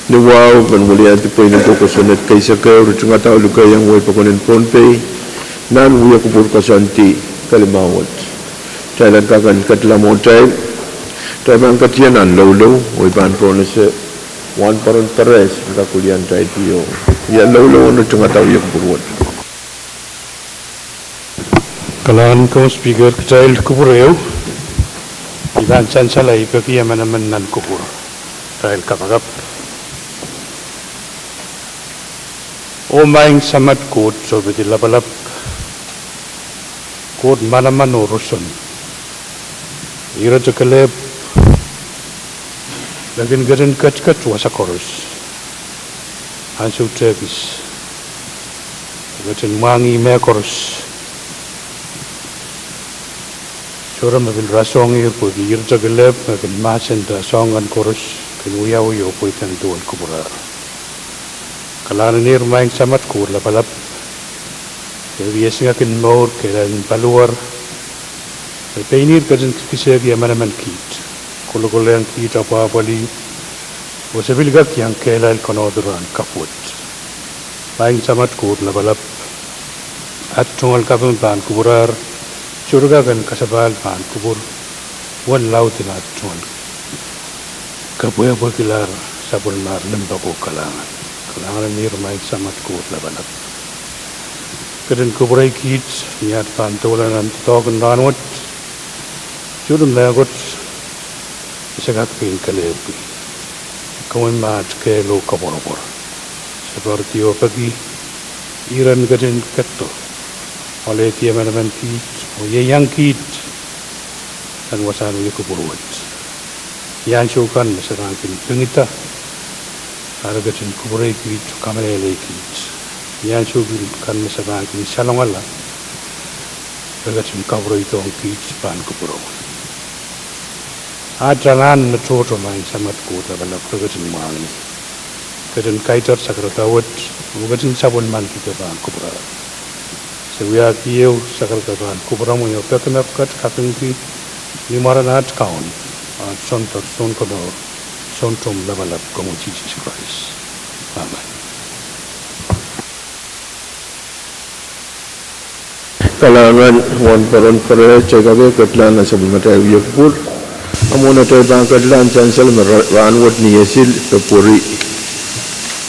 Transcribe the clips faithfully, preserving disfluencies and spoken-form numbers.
Ni wahu, men wiliandi pweinen kosonned keisekeu, ritingada lukehiong wehi pokon en Pohnpei nan wia kupwur koasoandi kalimau wet. Kitail en kak en ketila mwohtail, kitail pahn ketin nan loulou, oh I pahn pohnese Wahnpoaron Perez me kak wiliandi tiahk oh wia loulou en ritingada wia kupwur wet. Kalahngan komw Speaker, kitail kupwur ehu, I pahn sansal ahi peki emenemen nan kupwur. Kitail kapakap. Oh Maing Samat Koht Sohpeiong Lapalap, Koht manaman oh roson, irete kelehpw me kin ketin ketiket wasa koaros ansou tehkis, ketin mwahngih mehkoaros. Sohte me pil rasehng ie pwehki irete kelehpw me kin mahsenda soahng kan koaros kin wiawi oh pweidahn duwen kupwurahr. Kalahngan en ihr Maing Samat Koht Lapalap, me pil esingek en mour kehlail en paliwar, me pein ihr ketin kikisehki emenemen kiht, kolokolehng kiht, apwahpwalih, oh se pil kak iang kehlail konohdi rahn kapw wet. Maing Samat Koht Lapalap, at tungoal kaping pahn kupwurahr, sohte kak en kasapahl pahn kupwur, uwen laud en at tungoal kapwehpwekilahr sapwellimomwi limpoak oh kalahngan. Kalahngan en ihr Maing Samat Koht Lapalap, ketin kupwurei kiht ni at pahn doula nan doadoahk en rahn wet, sohte mehkot me se kak pein kelehpw. Komwi me at kehl oh koapworopwor. Se poaridi oh peki iren ketin ketido, alehdi emenemen kiht oh ieiang kiht nan wasahn wia kupwur wet. Ni ansou kan me se pahn kin pingida, a re ketin kupwurei kiht, kamehlele kiht. Ni ansou kan me se pahn kin salongala, re ketin kapwuredohng kiht pahn kupwuromwi. At anahn me tohto Maing Samat Koht Lapalap, re ketin mwahngih, ketin kaitar sakarada wet oh ketin sapwellimanikihda pahn kupwurahr. Se wiahki ehu sakarada pahn kupwuromwi oh peki mepwukat kapingki ni mwaren at Kaun, at Soundar, Sounkomour, Sountomw Lapalap, komwi Sises Krais. Amen. Kalahngan Wahnpoaron Perez, kitail kak ketila nan sapwellimatail wia kupwur. A mwohn atail pahn ketila, en sansal me ra-, rahn wet ni Esil, Pwehpweri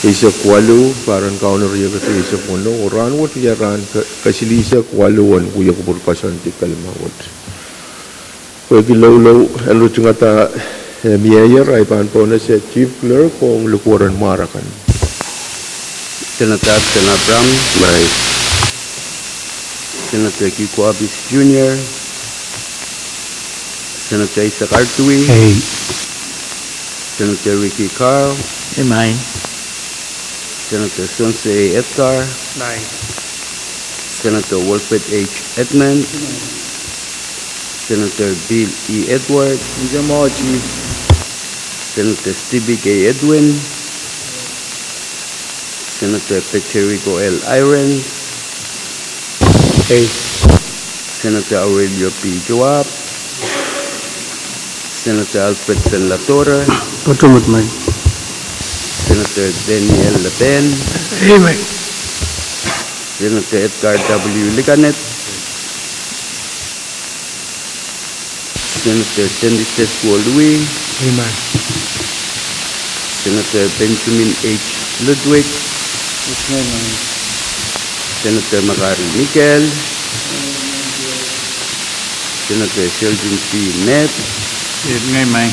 eisek waluh, pahr en Kauno riekid eisek weneu, oh rahn wet wia rahn ke-, kesilihsek waluh en wia kupwur koasoandi kalimau wet. Pwehki loulou en ritingada, eh, mieier, ahi pahn pohnese Chief Clerk ong likwer en mwar akan. Senator Absen Abraham. Aye. Senator Kiko Abis Junior. Senator Isaac Artui. Aye. Senator Ricky Carl. Amen. Senator Sons A. Edgar. Aye. Senator Wilfred H. Edmund. Senator Bill E. Edward. Nje mwo, Chief. Senator Stevie K. Edwin. Senator Pacheco L. Irons. Aye. Senator Aurelio P. Joab. Senator Alfred Senlatorre. Bottom of mind. Senator Daniel Leben. Amen. Senator Edgar W. Liganet. Senator Sandy Sesuolue. Amen. Senator Benjamin H. Ludwig. Amen. Senator McGarry Michael. Senator Sheldon P. Ned. Amen.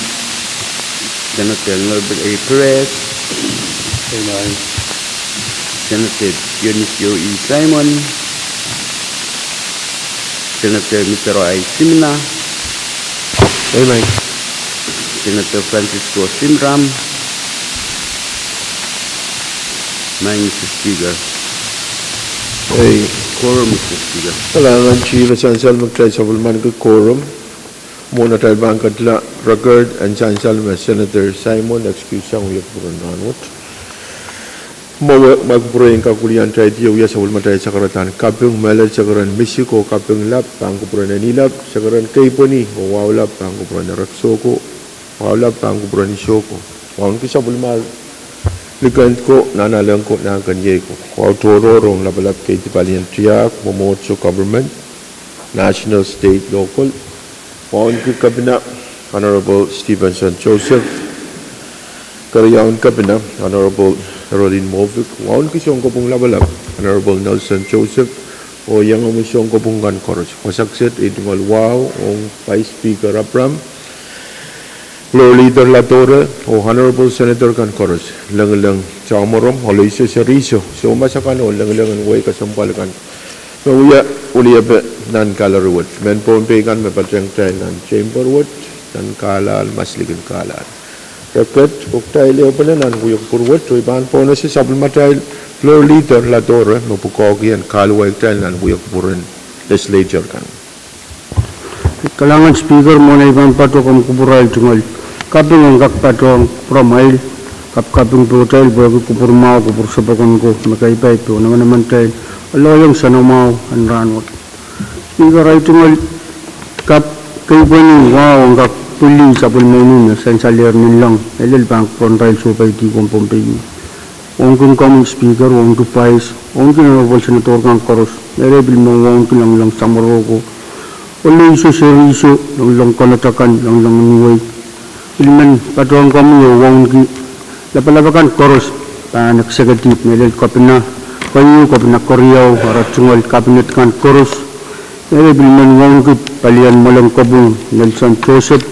Senator Norbert A. Perez. Amen. Senator Dionisio E. Simon. Senator Mitero I. Simina. Amen. Senator Francisco Simram. Maing Mister Speaker. Aye. Quorum, Mister Speaker. Kalahngan Chief, e sansal me kitail sapwellimaniki quorum. Mwohn atail pahn ketila record, en sansal me Senator Simon excuse sang wia kupwuren rahn wet. Mwowe, ma kupwuren kak wiliandi tiahk oh wia sapwellimatail sakaradahn kaping, mehlel sakaradahn misik oh kaping lap pahn kupwuren Enilap, sakaradahn keipweni oh wahu lap pahn kupwuren Erekisohko, wahu lap pahn kupwuren Isohko. Wauneki sapwellimatail Likend ko, nanalek ko, nahnkeniei ko. Wahu tohrohr ong lapalap, keidi, palien, tiahk, mwomwohdiso, government, national, state, local. Wauneki Kepina, Honorable Stevenson Joseph. Keriaun Kepina, Honorable Eroline Moffitt. Wauneki sounkopwung lapalap, Honorable Nelson Joseph. Oh iangomwi sounkopwung kan koaros. Wasa kiset, ei tungoal wahu ong Vice Speaker Abraham, Floor Leader Ladore, oh Honorable Senator kan koaros, Lengileng Tamwarom, Aloysius Eriso, soumas akan oh Lengileng en wehi kesempwal kan, me wia weliepe nan gallery wet, mehn Pohnpei kan me patehng kitail nan chamber wet, nan kahlahl, maslikin kahlahl. Re ket oh kitail ehupene nan wia kupwur wet, oh I pahn pohnese sapwellimatail Floor Leader Ladore me pwukoahki en kahluwa kitail nan wia kupwuren legislature kan. Kalahngan Speaker, mwohn ei pahn patohwan kupwurail tungoal kaping en kak patohwan kupwuramwail, kapkaping pohtail pwehki kupwur mwahu, kupwur sopoken ko me keipai pohn emenemen kitail, alohiong soanamwahu en rahnwet. Speaker, ei tungoal kaping, kei pwehn wahu en kak pwili sapwellime ni me sansalehr nanleng, e lel pahn kupwuren irail sohpeidi ko Pohnpei. Wauneki komwi Speaker, wauneki Vice, wauneki Honorable Senator kan koaros, me re pil men wauneki Lengileng Samworo ko, Aloysius Eriso, Lengileng Konatakan, Lengileng Nuwei. Pil men patohwan komwi oh wauneki lapalap akan koaros, pahn executive, me lel Kepina keieu, Kepina keriau, ara tungoal cabinet kan koaros, me re pil men wauneki palien mwoalen kopwung Nelson Joseph.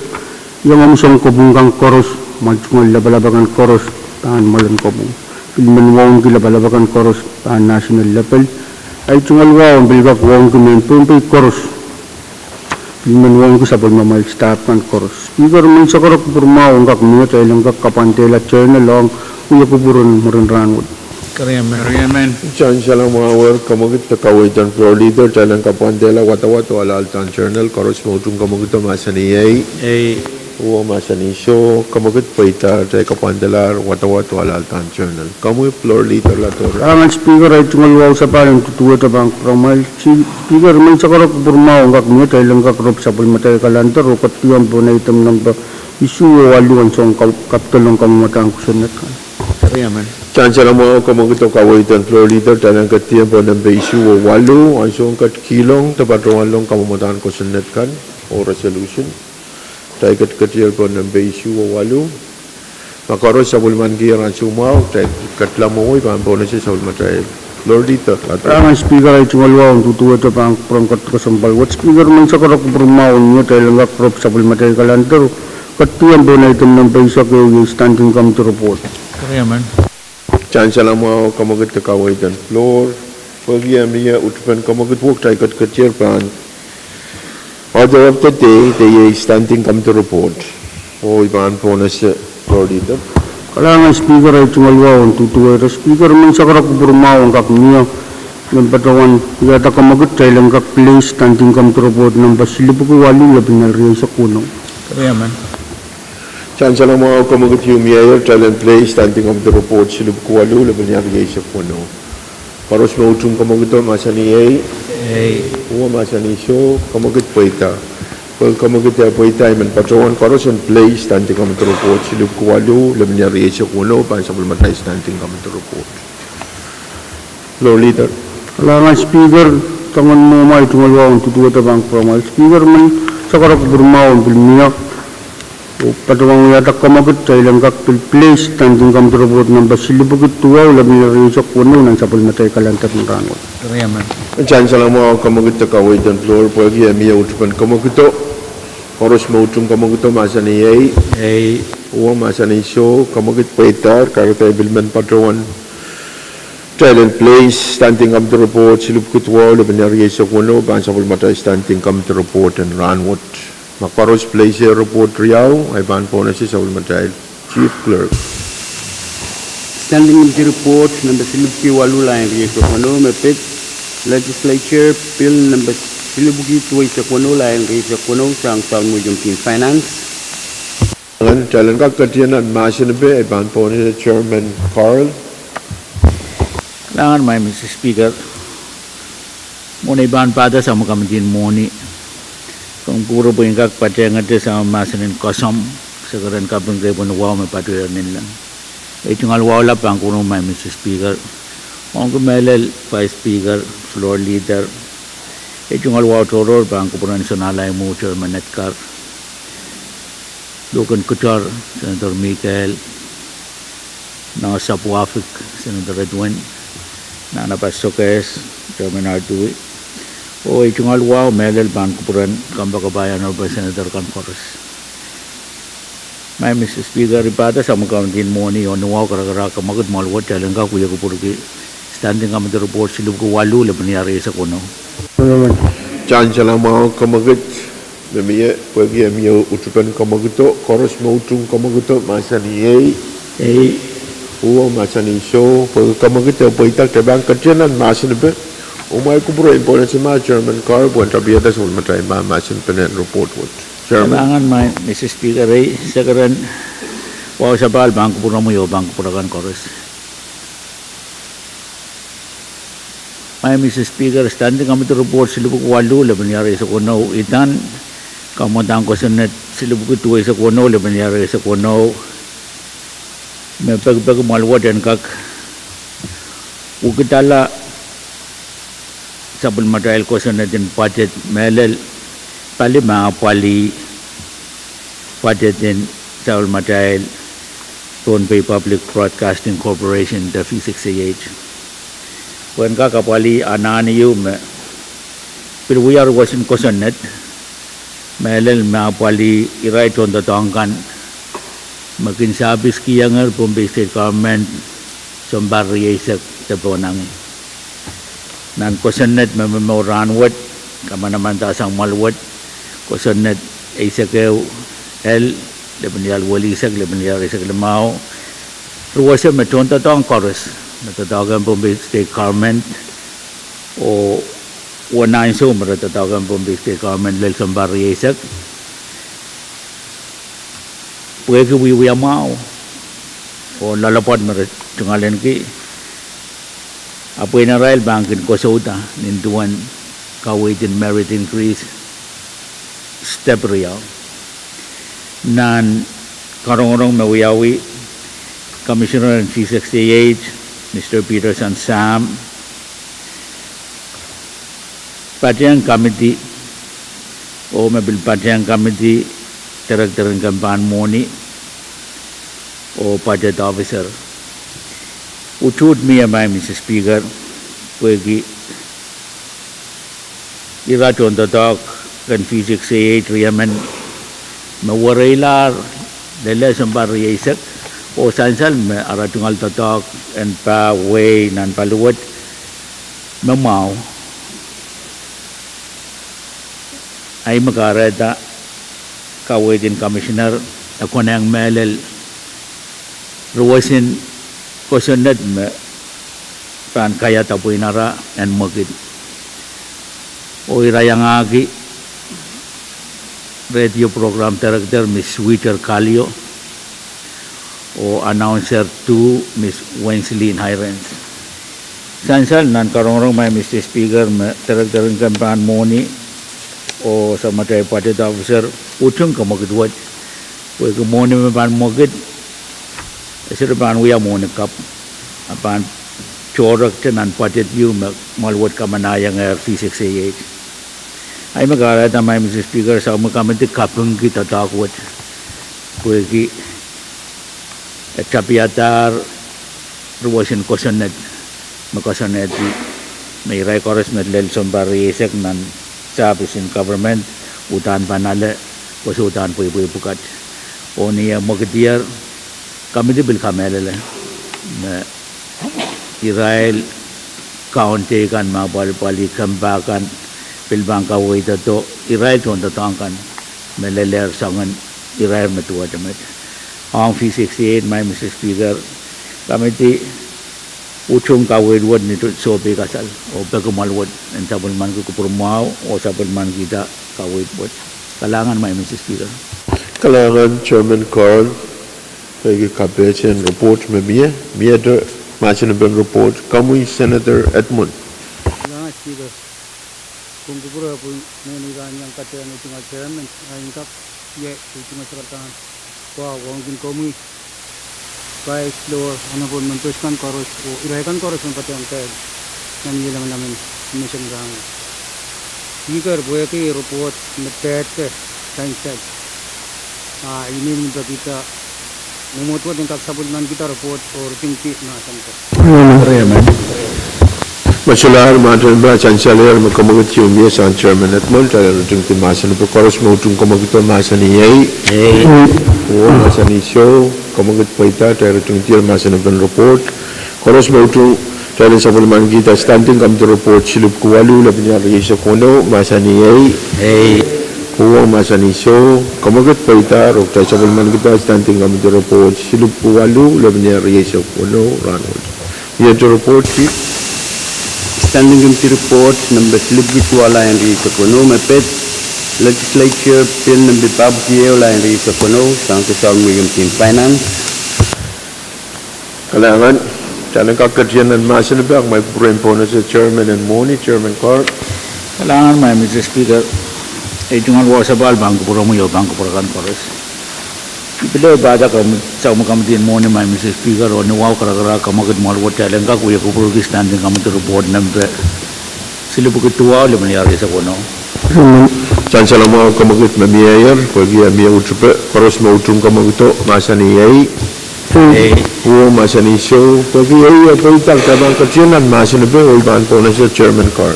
Iangomwi sounkopwung kan koaros, mwoalen lapalap akan koaros, pahn mwoalen kopwung. Pil men wauneki lapalap akan koaros, pahn national level. Ei tungoal wahu en pil kak wauneki mehn Pohnpei koaros, pil men wauneki sapwellimamwail staff kan koaros. Speaker, men sakarok kupwur mwahu en kak mie, kitail en kak kapwandehla journal ong wia kupwur en mwurin rahnwet. Sansal mwahu, kemwekid de kaweid en Floor Leader, kitail en kapwandehla wadawad oh alehda journal, koaros me utung kemwekido mahsanih ei. Uwe mahsanih soh, kemwekid pweida, kitail kapwandehla wadawad oh alehda journal. Komwi Floor Leader Ladore. Kalahngan Speaker, ei tungoal wahu sapahl en duduwehte pahn kupwuramwail. Speaker, men sakarok kupwur mwahu en kak mie, kitail en kak rop sapwellimatail calendar oh ketido pohn item nempe isuh oh waluh, ansoun kap-, kapitol en kamwamadahn kosonned kan. Sansal mwahu, kemwekid de kaweid en Floor Leader, kitail en ketido pohn nempe isuh oh waluh, ansoun ketikihong de patohwanlong kamwamadahn kosonned kan oh resolution. Kitail ketiketier pohn nempe isuh oh waluh. Ma koaros sapwellimanikier ansou mwahu, kitail ketla mwowe, I pahn pohnese sapwellimatail Floor Leader Ladore. Kalahngan Speaker, ei tungoal wahu en duduwehte pahn kupwuren ketido kesempwal wet. Speaker, men sakarok kupwur mwahu en mie, kitail en kak rop sapwellimatail calendar, ketido pohn item nempe eisek ehu, iei standing committee report. Sansal mwahu, kemwekid de kaweid en Floor, pwehki e mie utupen kemwekid wo, kitail ketiketier pahn order of the day, de iei standing committee report. Oh I pahn pohnese Floor Leader. Kalahngan Speaker, ei tungoal wahu en duduwehte. Speaker, men sakarok kupwur mwahu en kak mie, men patohwan wiahda kemwekid, kitail en kak place standing committee report nempe silipwki waluh, lepin riau eisek weneu. Sansal mwahu, kemwekid ieu mieier, kitail en place standing committee report silipwki waluh, lepin riau eisek weneu. Koaros me utung kemwekido mahsanih ei. Uwe mahsanih soh, kemwekid pweida. Pwe kemwekid eh pweida, I men patohwan koaros en place standing committee report silipwki waluh, lepin riau eisek weneu, pahn sapwellimatail standing committee report. Floor Leader. Kalahngan Speaker, soangen mwohmwahu, ei tungoal wahu en duduwehte pahn kupwuramwail. Speaker, men sakarok kupwur mwahu en pil mie, oh patohwan wiahda kemwekid, kitail en kak pil place standing committee report nempe silipwki duwau, lepin riau eisek weneu, nan sapwellimatail calendar en rahnwet. Sansal mwahu, kemwekid de kaweid en Floor, pwehki e mie utupen kemwekido, koaros me utung kemwekido mahsanih ei. Uwe mahsanih soh, kemwekid pweidahr, kahrehda e pil men patohwan kitail en place standing committee report silipwki duwau, lepin riau eisek weneu, pahn sapwellimatail standing committee report en rahnwet. Ma koaros place report riau, I pahn pohnese sapwellimatail Chief Clerk. Standing committee report nempe silipwki waluh, lain riau eisek weneu, me pid Legislature Bill nempe silipwki duweisek weneu, lain riau eisek weneu, sang Sounmw William Dean, Finance. Kitail en kak ketido nan mahsen ipe, I pahn pohnese Chairman Carl. Kalahngan, Mister Speaker. Mwohni, I pahn patohsang me committee en mwohni, komw kupwure pwe en kak patehngete sang mahsen en kosomw, sekeren kaping kei pwehn wahu me patohwan nanleng. Ei tungoal wahu lap pahn kupwuromwi, Madam Speaker. Ong ki mehlel Vice Speaker, Floor Leader. Ei tungoal wahu tohrohr pahn kupwuren Sounalai Mwo, Chairman Edgar, Logan Kutor, Senator Mikael, Nahsapwafik, Senator Edwin, Nahnapas Sokehs, Chairman Artui. Oh ei tungoal wahu mehlel pahn kupwuren kompoakepahi, Honorable Senator kan koaros. Madam Speaker, I pahda sapwellimomwi mwohni oh ni wahu karakara kemwekid mwoahl wet, kitail en kak wia kupwurki Standing Committee Report silipwuki waluh, lepin riau eisek weneu. Sansal mwahu kemwekid me mie, pwehki e mie utupen kemwekido, koaros me utung kemwekido mahsanih ei, ei, oh mahsanih soh, pwehki kemwekido pweida, ke pahn ketido nan mahsen epe. Oh mwail kupwure en pwonese ma Chairman Carl pwehn tapiada sapwellimatail mahsen pen en report wet. Chairman. Kalahngan, Madam Speaker, ei sekeren wahu sapahl pahn kupwuromwi oh pahn kupwure kan koaros. Madam Speaker, Standing Committee Report silipwuki waluh, lepin riau eisek weneu, idan kamwadang kosonned silipwuki duweisek weneu, lepin riau eisek weneu, me pekipeki mwoahl wet en kak wekidala sapwellimatail kosonned en budget mehlel pali me apwalih budget en sapwellimatail Pohnpei Public Broadcasting Corporation, de V six A H. Pwehn kak apwalih anahn ieu me pil wia ruwesin kosonned mehlel me apwalih irail tohndoadoahk kan me kin sahpiskihongehr Pohnpei State Government sounpar rieisek de pohnangi. Nan kosonned me momour rahnwet, kamanamanasang mwoahl wet, kosonned eisek ehu L, lepin riau welihsek, lepin riau eisek limau, ruwese me tohndoadoahk koaros me doadoahk en Pohnpei State Government, oh uwen ansou me re doadoahk en Pohnpei State Government lel sounpar rieisek, pwehki wiewia mwahu oh loalopwoat me re tungoalenki, a pweinarail pahn kin kosouda nin duwen kaweid en merit increase step riau. Nan karongorong me wiawi, Commissioner en V six A H, Mister Peterson Sam, patehng committee, oh me pil patehng committee, Director en Kempahn Mwohni oh Budget Officer. Utuht mie, Madam Speaker, pwehki ira tohndoadoahk en V six A H riemen me wereilahr lel sounpar rieisek, oh sansal me ara tungoal doadoahk en pah wehi nan paliwet me mwahu. Ahi me kahrehda kaweid en Commissioner e konehng mehlel ruwesin kosonned me pahn kaiada pweinara en mwekid. Oh ira iangahki Radio Program Director, Miss Sweeter Kalio, oh Announcer two, Miss Wensley Hirons. Sansal nan karongorong, Madam Speaker, me Director en Kempahn Mwohni oh sapwellimatail Budget Officer utung kemwekid wet, pwehki mwohni me pahn mwekid, e sohte pahn wia mwohni kapw, a pahn tohrekte nan budget ieu me mwoahl wet kamanahiengehr V six A H. Ahi me kahrehda, Madam Speaker, sapwellime committee kapingki doadoahk wet, pwehki e tapiadahr ruwesin kosonned me koasoanehdi me irail koaros me lel sounpar rieisek nan service en government uhdahn pahn ale pwe se uhdahn pweipwei pwukat. Oh ni eh mwekidier, committee pil kamehlele me irail kaun teikan me apwalih, apwalih kempa kan pil pahn kaweidodo irail tohndoadoahk kan me lelehr soangen irail me duwehte met. Ong V sixty-eight, Madam Speaker, committee utung kaweid wet ni sohpei kasal oh peki mwoahl wet en sapwellimaniki kupwur mwahu oh sapwellimanikihda kaweid wet. Kalahngan, Madam Speaker. Kalahngan Chairman Carl, pwehki kapehsen report me mie, miehte mahsen pen report, komwi Senator Edmund. Kalahngan Speaker. Kin kupwure pwe I men iang kadehde tungoal Chairman, ah, I kak ie tungoal Secretary, pwe ong komwi Vice Chair, Honorable members kan koaros, oh irail kan koaros me patehng pad nan ieu lamalam en commission rahnwet. Speaker, pwehki report me pahn sansal, ah, I men peki dah mwomwohdiso en kak sapwellimanikihda report oh ritingdi mahsen ko. Me solahr, ma tohnpa sansalehr me kemwekid ieu mie sang Chairman Edmund, kitail ritingdi mahsen ko. Koaros me utung kemwekido mahsanih ei. Ei. Pwuhng mahsanih soh. Kemwekid pweida, kitail ritingdier mahsen en report. Koaros me utung, kitail en sapwellimanikihda Standing Committee Report silip kowaluh, lepin riau rieisek weneu, mahsanih ei. Ei. Pwuhng mahsanih soh. Kemwekid pweida, oh kitail sapwellimanikihda Standing Committee Report silip kowaluh, lepin riau rieisek weneu rahnwet. Iet report, Chief. Standing Committee Report nempe silipwiki duwau, lain rieisek weneu, me pid Legislature Bill nempe papwiki ehu, lain rieisek weneu, sang Committee en Finance. Kalahngan, kitail en kak ketin nan mahsen en pek, me pwurehng pohnese Chairman en Mwohni, Chairman Carr. Kalahngan, Maing Mister Speaker, ei tungoal wasapahl pahn kupwuromwi oh pahn kupwur akan koaros. I pil pahn dah, Committee en Mwohni, Maing Mister Speaker, oh ni wahu karakara kemwekid mwahl wet kitail en kak wia kupwurki Standing Committee Report nempe silipwiki duwau, lepin riau rieisek weneu. Sansal mwahu kemwekid me mieier, pwehki e mie utupe. Koaros me utung kemwekido mahsanih ei. Ei. Pwuhng mahsanih soh. Pwehki ei, ei pweida, kitail pahn ketin nan mahsen en pek, oh I pahn pohnese Chairman Carr.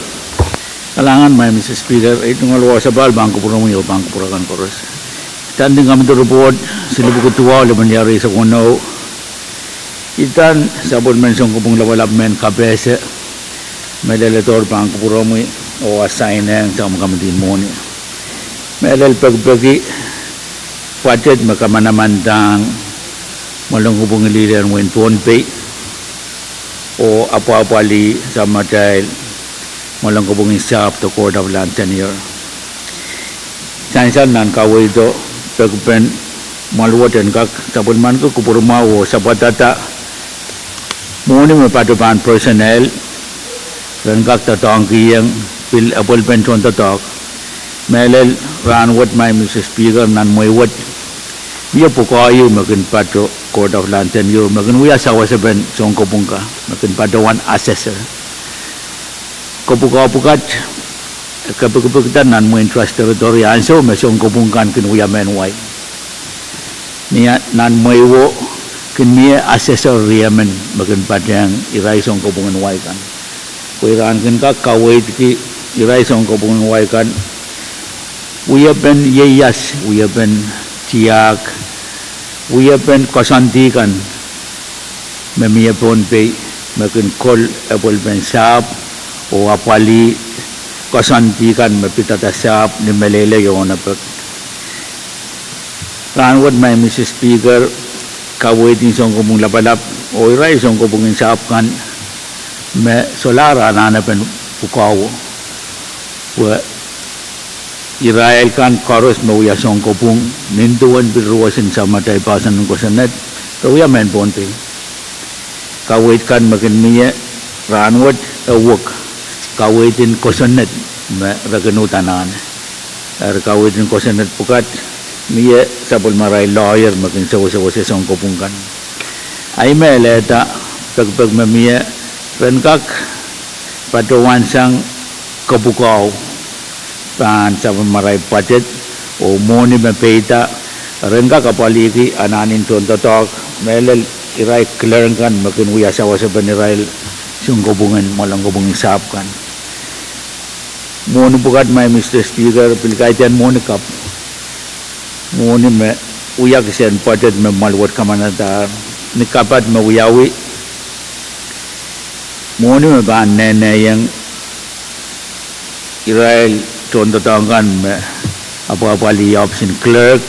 Kalahngan, Maing Mister Speaker, ei tungoal wasapahl pahn kupwuromwi oh pahn kupwur akan koaros. Standing Committee Report silipwiki duwau, lepin riau rieisek weneu. Idan sapwellimen Sounkopwung Lapalap mehn kapehse, me leledohr pahn kupwuromwi oh asainehng Committee en Mwohni, me lel pekipeki budget me kamanamandahr Mwoalenkopwung Lih en wehin Pohnpei oh apwahpwalih samatail Mwoalenkopwung en Sahpw de Court of Land Tenure. Sansal nan kaweido pekipen mwahl wet en kak sapwellimaniki kupwuromwahu oh sapwadada mwohni me pato pahn personnel ren kak doadoahngkihong pil apwalipen tohndoadoahk. Mehlel rahnwet, Maing Mister Speaker, nan mwehi wet mie pwukoa ieu me kin pato Court of Land Tenure me kin wia sawasepen Sounkopwung kan, me kin patohwan assessor. Kopwukoa pwukat e kepikipikda nan mwehin Trust Territory ansou me Sounkopwung kan kin wia mehn wai. Ni nan mwehi wet kin mie assessor riemen me kin patehng irail Sounkopwung en wai kan. Pwe irail kin kak kaweidki irail Sounkopwung en wai kan wiepen ieias, wiepen tiahk, wiepen koasoandi kan me mie Pohnpei, me kin kol apwalipen sahpw oh apwalih koasoandi kan me pidada sahpw ni meleilei oh onopek. Rahnwet, Maing Mister Speaker, kaweid en Sounkopwung Lapalap oh irail Sounkopwung en sahpw kan me solahr anahnepen pwukoa wet, pwe irail kan koaros me wia Sounkopwung, nin duwen pil ruohs en samatail poahsoan en kosonned, re wia mehn Pohnpei. Kaweid kan me kin mie rahnwet e wek kaweid en kosonned me re kin uhd anahne. Eri kaweid en kosonned pwukat mie sapwellimarail lawyer me kin sewesewese Sounkopwung kan. Ahi mehlel dah, pekipek me mie ren kak patohwansang kopwukoa pahn sapwellimarail budget oh mwohni me peida, ren kak apwalihki anahn en tohndoadoahk, mehlel irail clerk kan me kin wia sawasepen irail Sounkopwung en Mwoalenkopwung en Sahpw kan. Mwohni pwukat, Maing Mister Speaker, pil kaidehn mwohni kapw, mwohni me wia kisehn budget me mwahl wet kamanadahr. Ni kapw me wiawi, mwohni me pahn nenehiong irail tohndoadoahk kan me apwapwalih ohpis en clerk,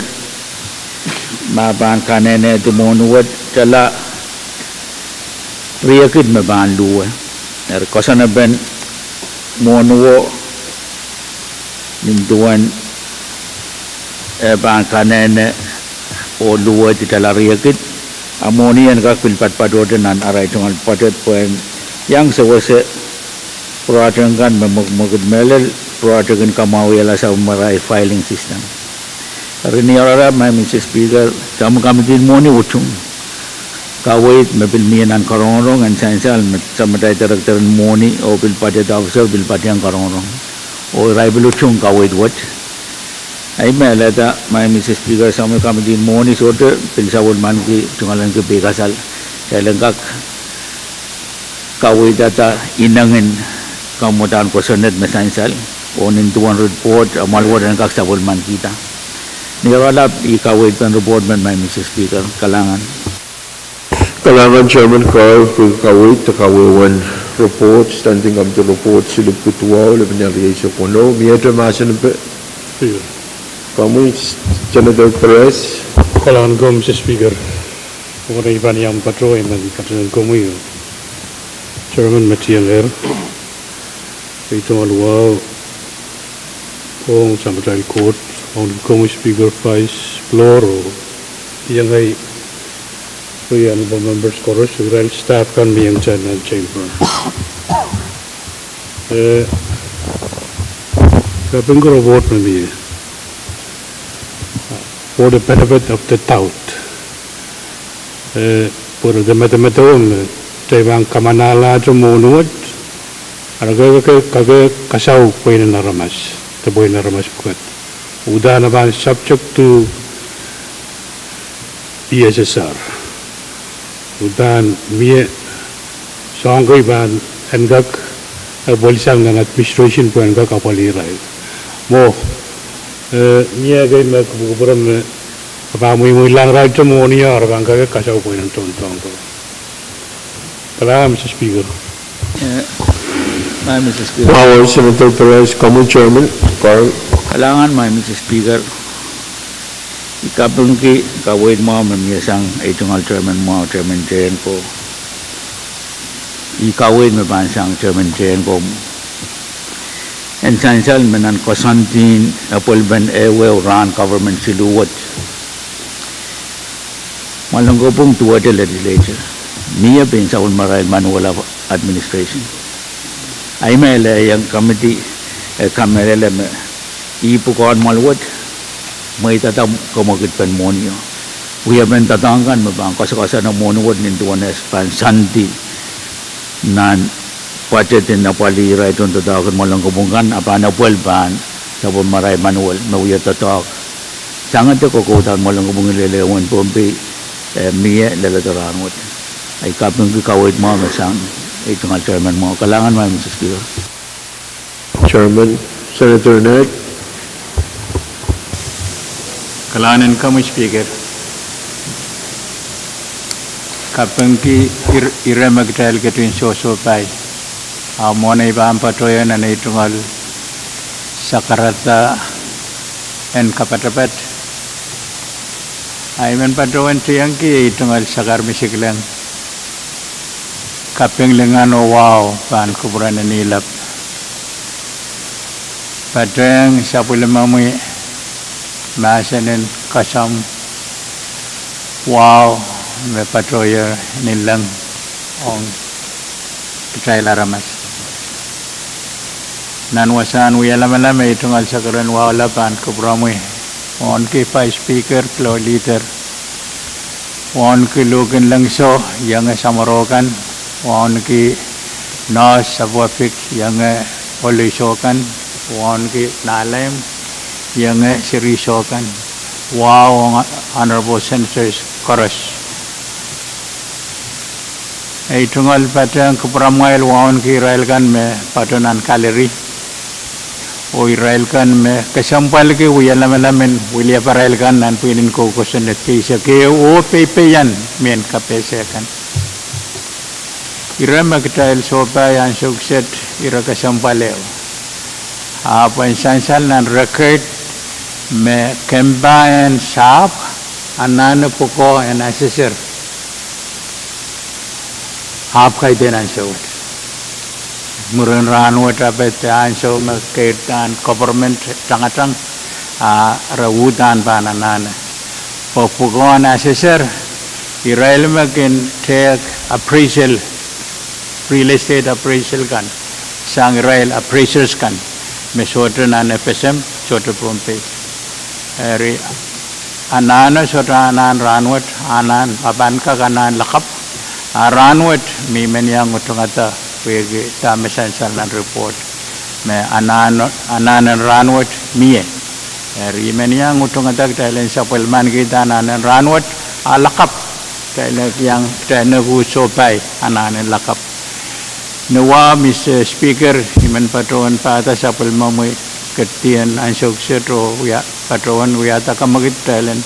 ma pahn kanehnehdi mwohni wet, tala riekid me pahn luwe. Eri koasoanepen mwohni wet, nin duwen e pahn kanehne oh luwehdi tala riekid, a mwohni en kak pil patpatohte nan arail tungoal budget pwehn iang sewese project kan me mwekimwekid, mehlel project en kamwahwihala sapwellimarail filing system. Eri ni oarara, Maing Mister Speaker, Committee en Mwohni utung kaweid me pil mie nan karongorong en sansal me samatail director en mwohni oh pil budget officer pil patehng karongorong. Oh irail pil utung kaweid wet. Ahi me lehda, Madam Speaker, Summary Committee en mwohni sohte pil sapwellimaniki tungoalenki peikasal. Kitail en kak kaweidada inengin kamwadahn kosonned me sansal, oh nin duwen report, amwail wet en kak sapwellimanikihda. Ni oaralap I kaweid pen report men, Madam Speaker, kalahngan. Kalahngan Chairman Carl, pwe kaweid de kawehwehn report, Standing Committee Report silipwki duwau, lepin iang rieisek weneu, miehte mahsen en pe- Komwi, Senator Perez. Kalahngan komwi, Mister Speaker. Pwehki I pahn iang patohwan, I men patohwan komwi, Chairman me tiengehr, ei tungoal wahu ong samatail Koht, ong komwi Speaker, Vice, Floor, oh iengei honorable members koaros, irail staff kan me iang kitail nan chamber. Eh, kapingki report me mie, for the benefit of the doubt. Eh, pwe re medemedewe me kitail pahn kamanahlahte mwohni wet, ara ke, ke, ke, ke kasau pweinen aramas, de pweinen aramas pwukat. Uhdahn e pahn subject to P S S R. Uhdahn mie soahng kei pahn en kak apwalisang nan administration pwe en kak apwalih irail. Mwo, eh, mie kei me kupwukupwure me pahn mwimwilahng irail te mwohni ara pahn kak kasau pweinen tohndoadoahngko. Kalahngan, Mister Speaker. Eh, Madam Speaker. Wawa, Senator Perez, komwi Chairman, Carl. Kalahngan, Madam Speaker. I kapingki kaweid mwahu me mie sang ei tungoal Chairman mwahu, Chairman Jane ko. I kaweid me pahn sang Chairman Jane ko. En sansal me nan koasoandi en apwalipen ehuehu rahn government siluh wet, Mwalen Kopwung duwehte legislature, mie pein sapwellimarail manual of administration. Ahi me lel iang committee, eh, kamehlele me ih pwukoahn mwahl wet, mweidada kamwekidpen mwohnio. Wiepen doadoahk kan me pahn koasoakoasoane mwohni wet nin duwen e pahn sandi nan budget en apwalih irail tohndoadoahk en Mwalen Kopwung kan, a pahn apwal pahn sapwellimarail manual me wia doadoahk. Sangete kokoudahn Mwalen Kopwung lel ehu en Pohnpei, eh, mie lel rahn wet. I kapingki kaweid mwahu me sang ei tungoal Chairman mwahu. Kalahngan, Madam Speaker. Chairman, Senator Ned. Kalahngan en komwi Speaker. Kapingki ire, ire me kitail ketin sohsohpai. A mwohn ei pahn patohwan nan ei tungoal sakarada en kapatapat, I men patohwan tiengki ei tungoal sakar misikleng. Kaping, lingan oh wahu pahn kupwuren Nilap. Patehng sapwellimomwi mahsen en koasoamw, wahu me patohwan ni leng ong kitail aramas. Nan wasahn wialamalam ei tungoal sakar en wahu lap pahn kupwuromwi, wauneki Vice Speaker, Floor Leader, wauneki luhk en lengso, ienge samworo kan, wauneki nurse, sapwepik, ienge ohl riso kan, wauneki nahlahmw, ienge seri riso kan, wahu ong honorable senators koaros. Ei tungoal patehng kupwuromwail wauneki irail kan me patoh nan gallery, oh irail kan me kesempwalki wialamalem en wiliaparail kan nan pwihn en kou kosonned eisek ehu oh peipeian mehn kapehse kan. Ire me kitail sohpai ansou kiset, ire kesempwal ehu. Ahpw en sansal nan record me kempa en sahpw anahne pwukoa en assessor ahpw kaidehn ansou wet. Mwurin rahnwet, ahpw de ansou me keirdahn government tangatang, a re uhdahn pahn anahne. Pwe pwukoahn assessor, irail me kin tehk appraisal, real estate appraisal kan sang irail appraisers kan me sohte nan FSM, sohte Pohnpei. Eri anahne sohte anahn rahnwet, anahn, a pahn kak anahn lakapw, A rahnwet me I men iang utungada pwehki dahme sansal nan report me anahn, anahn en rahnwet mie. Eri I men iang utungada kitail en sapwellimanikihda anahn en rahnwet, a lakapw kitail en iang, kitail en uk sohpai anahn en lakapw. Ni wa, Mister Speaker, I men patohwan pahda sapwellimomwi ketidiong ansou kiset oh wia, patohwan wiahda kamwekid kitail en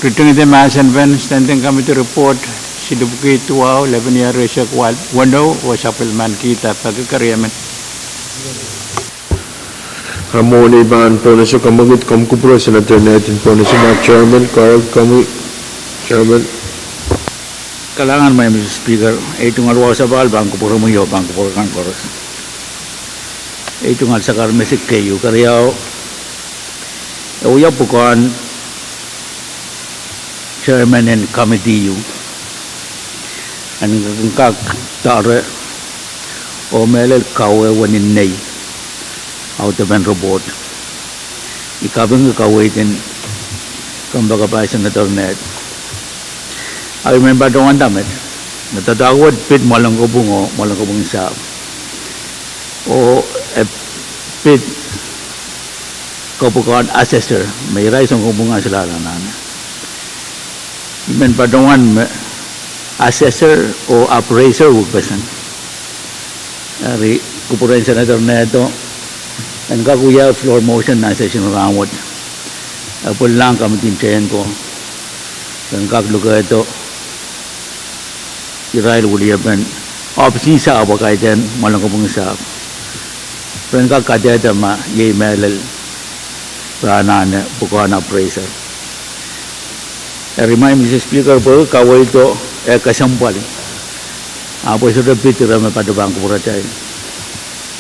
ritingdi mahsen pen Standing Committee Report silipwiki duwau, lepin ier eisek weneu, oh sapwellimanikihda peki. Keriemen. A mwohn ei pahn pohnese kamwekid, komw kupwure Senator Nehtin Pohnese, ma Chairman Carl, komwi Chairman. Kalahngan, Madam Speaker, ei tungoal wau sapahl pahn kupwuromwi oh pahn kupwure kan koaros. Ei tungoal sakar mesik keieu, keriau, e wia pwukoahn chairman en committee ieu en kak doare oh mehlel kawehwe ni nei audepen report. I kapingki kaweid en kompoakepahi Senator Nehtin. A I men patohwanda met, me doadoahk wet pid Mwalen Kopwung oh Mwalen Kopwung Sahpw, oh e pid kopwukoahn assessor me irail soun kopwung kan solahr anahne. I men patohwan me assessor oh appraiser wukpeseng. Eri kupwuren Senator Nehto en kak wia floor motion nan session rahnwet, e pwilang committee en tehnko en kak lukehdo irail weliepen ohpis en sahpw, kaidehn Mwalen Kopwung Sahpw, ren kak kadehde ma iei mehlel re anahne pwukoahn appraiser. Eri, Madam Speaker, pwehki kaweido e kesempwal, ahpw e sohte pid ire me patohwan kupwuratail.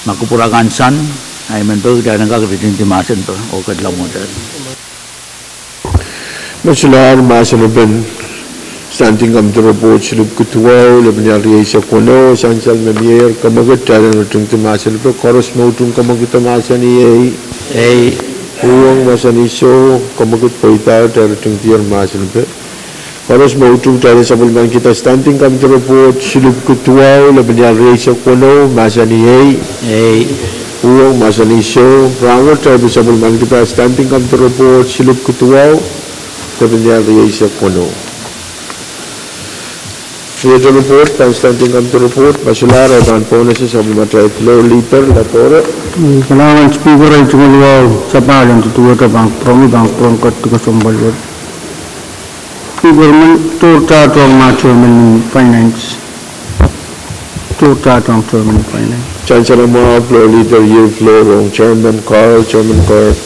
Ma kupwur akan soang, a I men peki kitail en kak ritingdi mahsen pwe oh kedla mwohtail. Me solahr mahsen pen Standing Committee Report silipwiki duwau, lepin iang rieisek weneu, sansal me mieier, kamwekid kitail en ritingdi mahsen pwe koaros me utung kamwekid mahsanih ei. Uhwong mahsanih soh, kamwekid pweida, kitail ritingdier mahsen pwe. Koaros me utung kitail en sapwellimanikihda Standing Committee Report silipwiki duwau, lepin iang rieisek weneu, mahsanih ei. Uhwong mahsanih soh, rahnwet kitail pil sapwellimanikihda Standing Committee Report silipwiki duwau, lepin iang rieisek weneu. Rieisek report pahn Standing Committee Report, ma solahr e pahn pohnese sapwellimatail Floor Leader Ladore. Kalahngan Speaker, ei tungoal wau sapahl en duduwehte pahn kupwuromwi, pahn kupwuromwi ketiket kesempwal wet. Speaker, men tohr tahtohng ma Chairman en Finance. Tohr tahtohng Chairman en Finance. Sansal mwahu, Floor Leader, yield floor rong Chairman Carl, Chairman Carl.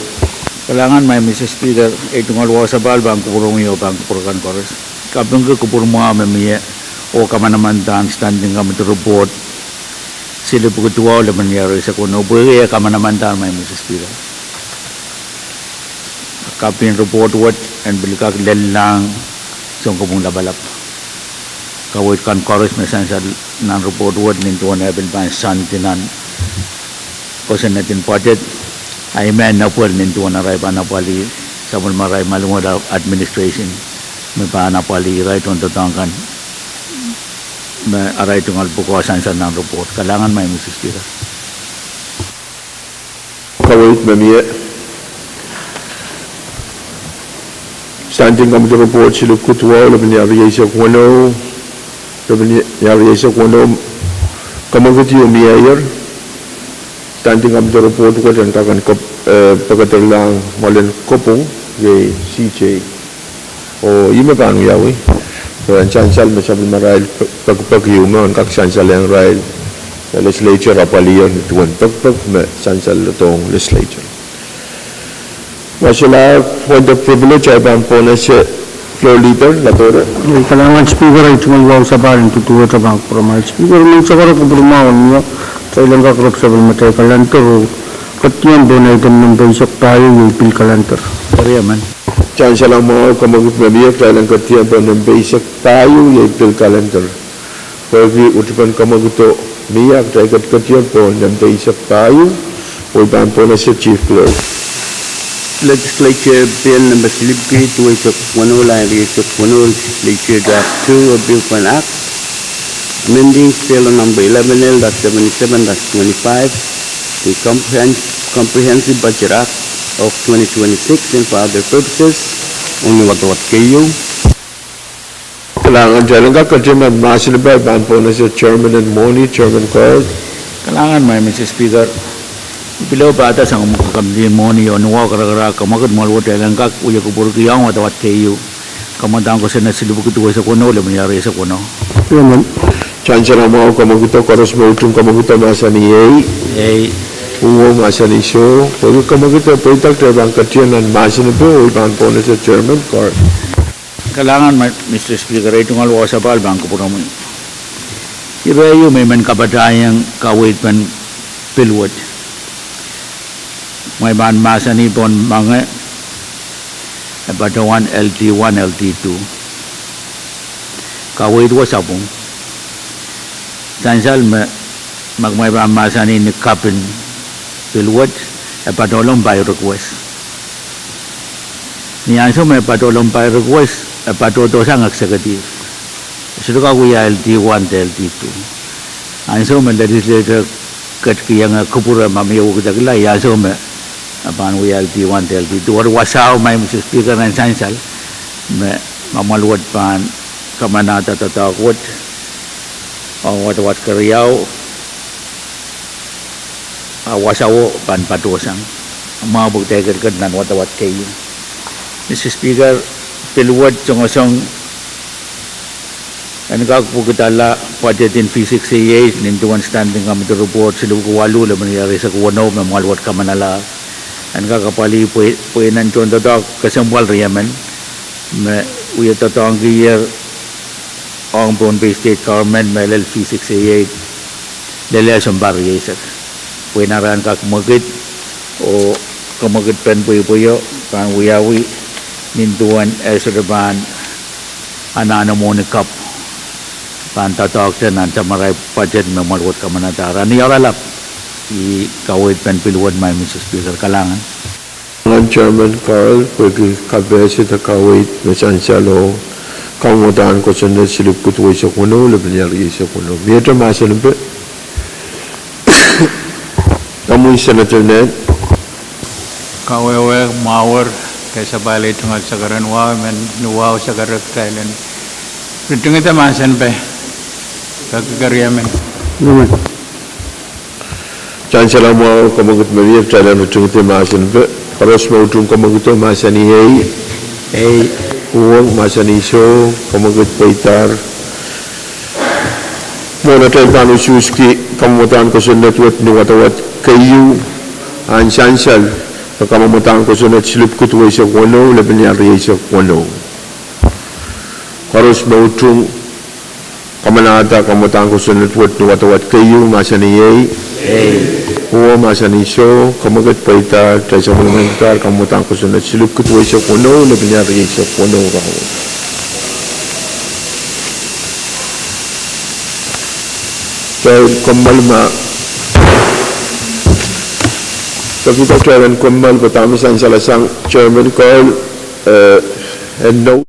Kalahngan, Madam Speaker, ei tungoal wau sapahl pahn kupwuromwi oh pahn kupwur kan koaros. Kapingki kupwur mwahu me mie oh kamanamandan Standing Committee Report silipwiki duwau, lepin iang rieisek weneu, pwehki e kamanamandan, Madam Speaker. Kaping report wet en pil kak lellahng soun kopwung lapalap. Kaweid kan koaros me sansal nan report wet nin duwen e pil pahn soandi nan kosonned en budget, a I men apwalih nin duwen arail pahn apwalih, sapwellimarail maliwet administration me pahn apwalih irail tohndoadoahk kan me arail tungoal pwukoa sansal nan report. Kalahngan, Madam Speaker. Kaweid me mie. Standing Committee Report silipwiki duwau, lepin iang rieisek weneu, lepin iang rieisek weneu, kamwekid ieu mieier. Standing Committee Report wet en kak en kop, eh, pekederlahng Mwalen Kopwung, iei C J. Oh ih me pahn wiawi, eh, sansal me sapwellimarail pekipek ieu me en kak sansalehng irail, eh, legislature apwaliher nin duwen pekipek me sansal doadoahk legislature. Ma solahr point of privilege, ei pahn pohnese Floor Leader Ladore. Kalahngan Speaker, ei tungoal wau sapahl en duduwehte pahn kupwuromwi Speaker, men sakara kupwur mwahu en mie, kitail en kak rep sapwellimatail calendar oh ketidiong pohn item nempe eisek pahieu, iei pil calendar. Keriemen. Sansal mwahu, kamwekid me mie, kitail en ketidiong pohn nempe eisek pahieu, iei pil calendar. Pwehki uhdipen kamwekido mie, kitail ketiket pohn nempe eisek pahieu, oh I pahn pohnese Chief Clerk. Legislature Bill nempe silipwiki duweisek weneu, lime rieisek weneu, Legislature Draft two, a bill of an act amending Bill number eleven L dot seventy-seven dot twenty-five, the Comprehen-, Comprehensive Budget Act of twenty twenty-six and for other purposes. Ong ni wadawad keieu. Kalahngan. Kitail en kak ketier nan mahsen en pil pahn pohnese chairman en mwohni, Chairman Carl. Kalahngan, Madam Speaker. I pil pahda sang komiti en mwohni oh ni wahu karakarahk, kamwakid mwahl wet, kitail en kak wia kupwurki ong wadawad keieu. Kamwadahn Kosonned silipwiki duweisek weneu, lepin ire eisek weneu. Sansal mwahu, kamwakido. Koaros me utung, kamwakido, mahsanih ei. Ei. Uhwong, mahsanih soh. Pwehki kamwakido, pweida, kitail pahn ketier nan mahsen en pil oh I pahn pohnese chairman Carl. Kalahngan, Madam Speaker, ei tungoal wasa pahn kupwuromwi. Ire ieu me I men kapatahieng kaweid pen pil wet. Kumwail pahn mahsanih pohn mange, e patohwan L T one, L T two. Kaweid wet sapwung. Sansal me, ma kumwail pahn mahsanih ni kapin pil wet, e patohlong by request. Ni ansou me e patohlong by request, e patohdohsang executive. E sohte kak wia L T one de L T two. Ansou me legislature ketikihong e kupwure ma mie wekidekla, ih ansou me e pahn wia L T one de L T two. Eri wasao, Madam Speaker, en sansal me mwahl wet pahn kamanahda doadoahk wet ong wadawad keriau, a wasao pahn patohsang. Mwahu pwe kitail ketiket nan wadawad keieu. Madam Speaker, pil wet songosong en kak pwukidala budget en V six A eight, nin duwen Standing Committee Report silipwiki waluh, lepin ire eisek weneu, me mwahl wet kamanalahr. En kak apwalih pwe, pwe nen tohndoadoahk kesempwal riemen me wia doadoahngkier ong Pohnpei State Government me lel V six A eight, lel sounpar rieisek. Pwe ina rahn kak mwekid, oh kamwakid pen pweipweio pahn wiawi nin duwen e sohte pahn anahne mwohni kapw pahn doadoahkte nan summary budget me mwahl wet kamanadahr. Ni oaralap, ih kaweid pen pil wet, Madam Speaker. Kalahngan. Kalahngan Chairman Carl pwehki kapehse de kaweid me sansal oh kamwadahn kosonned silipwiki duweisek weneu, lepin ire eisek weneu. Miehte mahsen en pil? Komwi Senator Ned. Kawehwe mwahu, kitail sapahl tungoal sakaradahn wahu, men ni wahu sakarada kitail en ritingada mahsen en pil. Kak keriemen. Sansal mwahu, kamwakid me mie, kitail en ritingada mahsen en pil. Koaros me utung, kamwakido, mahsanih ei. Ei. Uhwong, mahsanih soh. Kamwakid pweidahr. Mwohn atail pahn usuhski kamwadahn kosonned wet ni wadawad keieu, ahn sansal me kamwadahn kosonned silipwiki duweisek weneu, lepin ire eisek weneu. Koaros me utung, kamanahda kamwadahn kosonned wet ni wadawad keieu, mahsanih ei. Ei. Uhwong, mahsanih soh. Kamwakid pweidahr. Kitail sapwellimankidahr kamwadahn kosonned silipwiki duweisek weneu, lepin ire eisek weneu rahnwet. Kitail kommoal ma, kitail en kommoal pwe dahme sansalasang Chairman Carl, eh, en no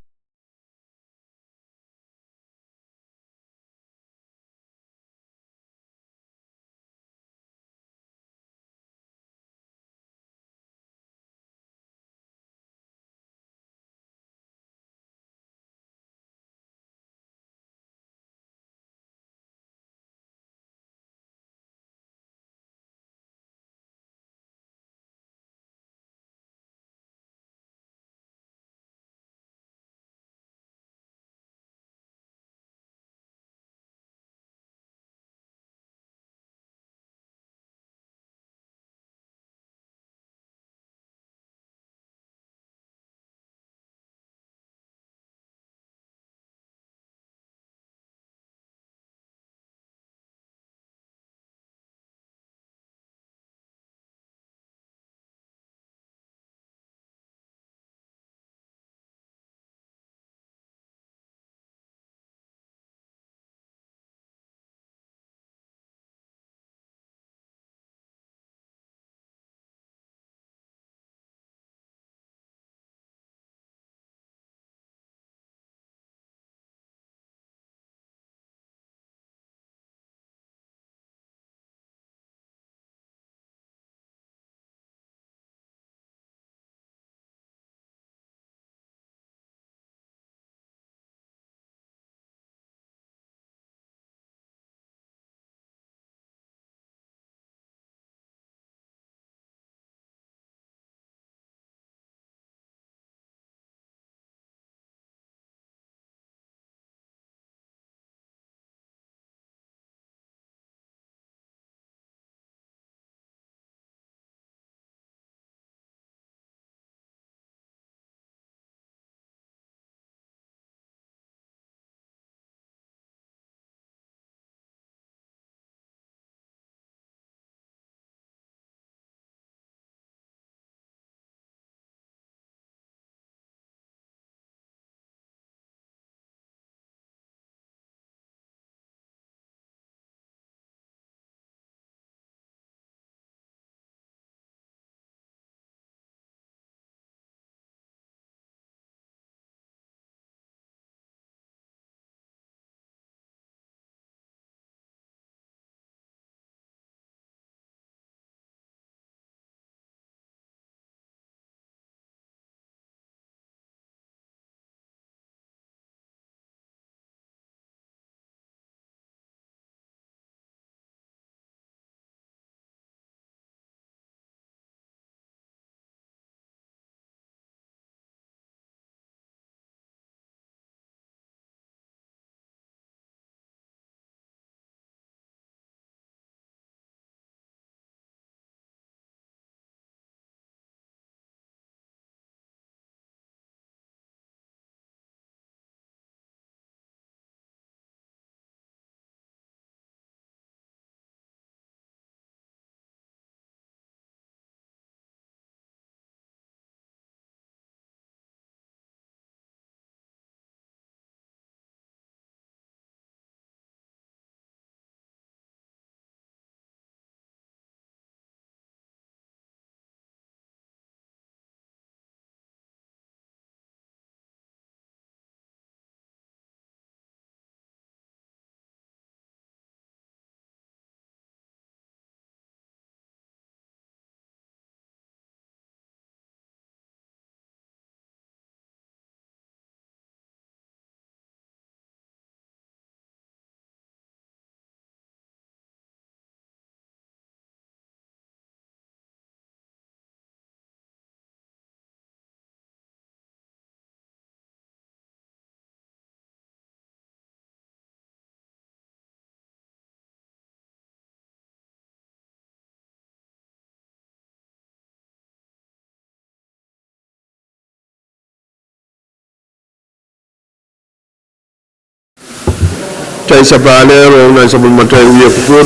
Kitail sapahl ehr oh nan sapwellimatail wiepe kupwur,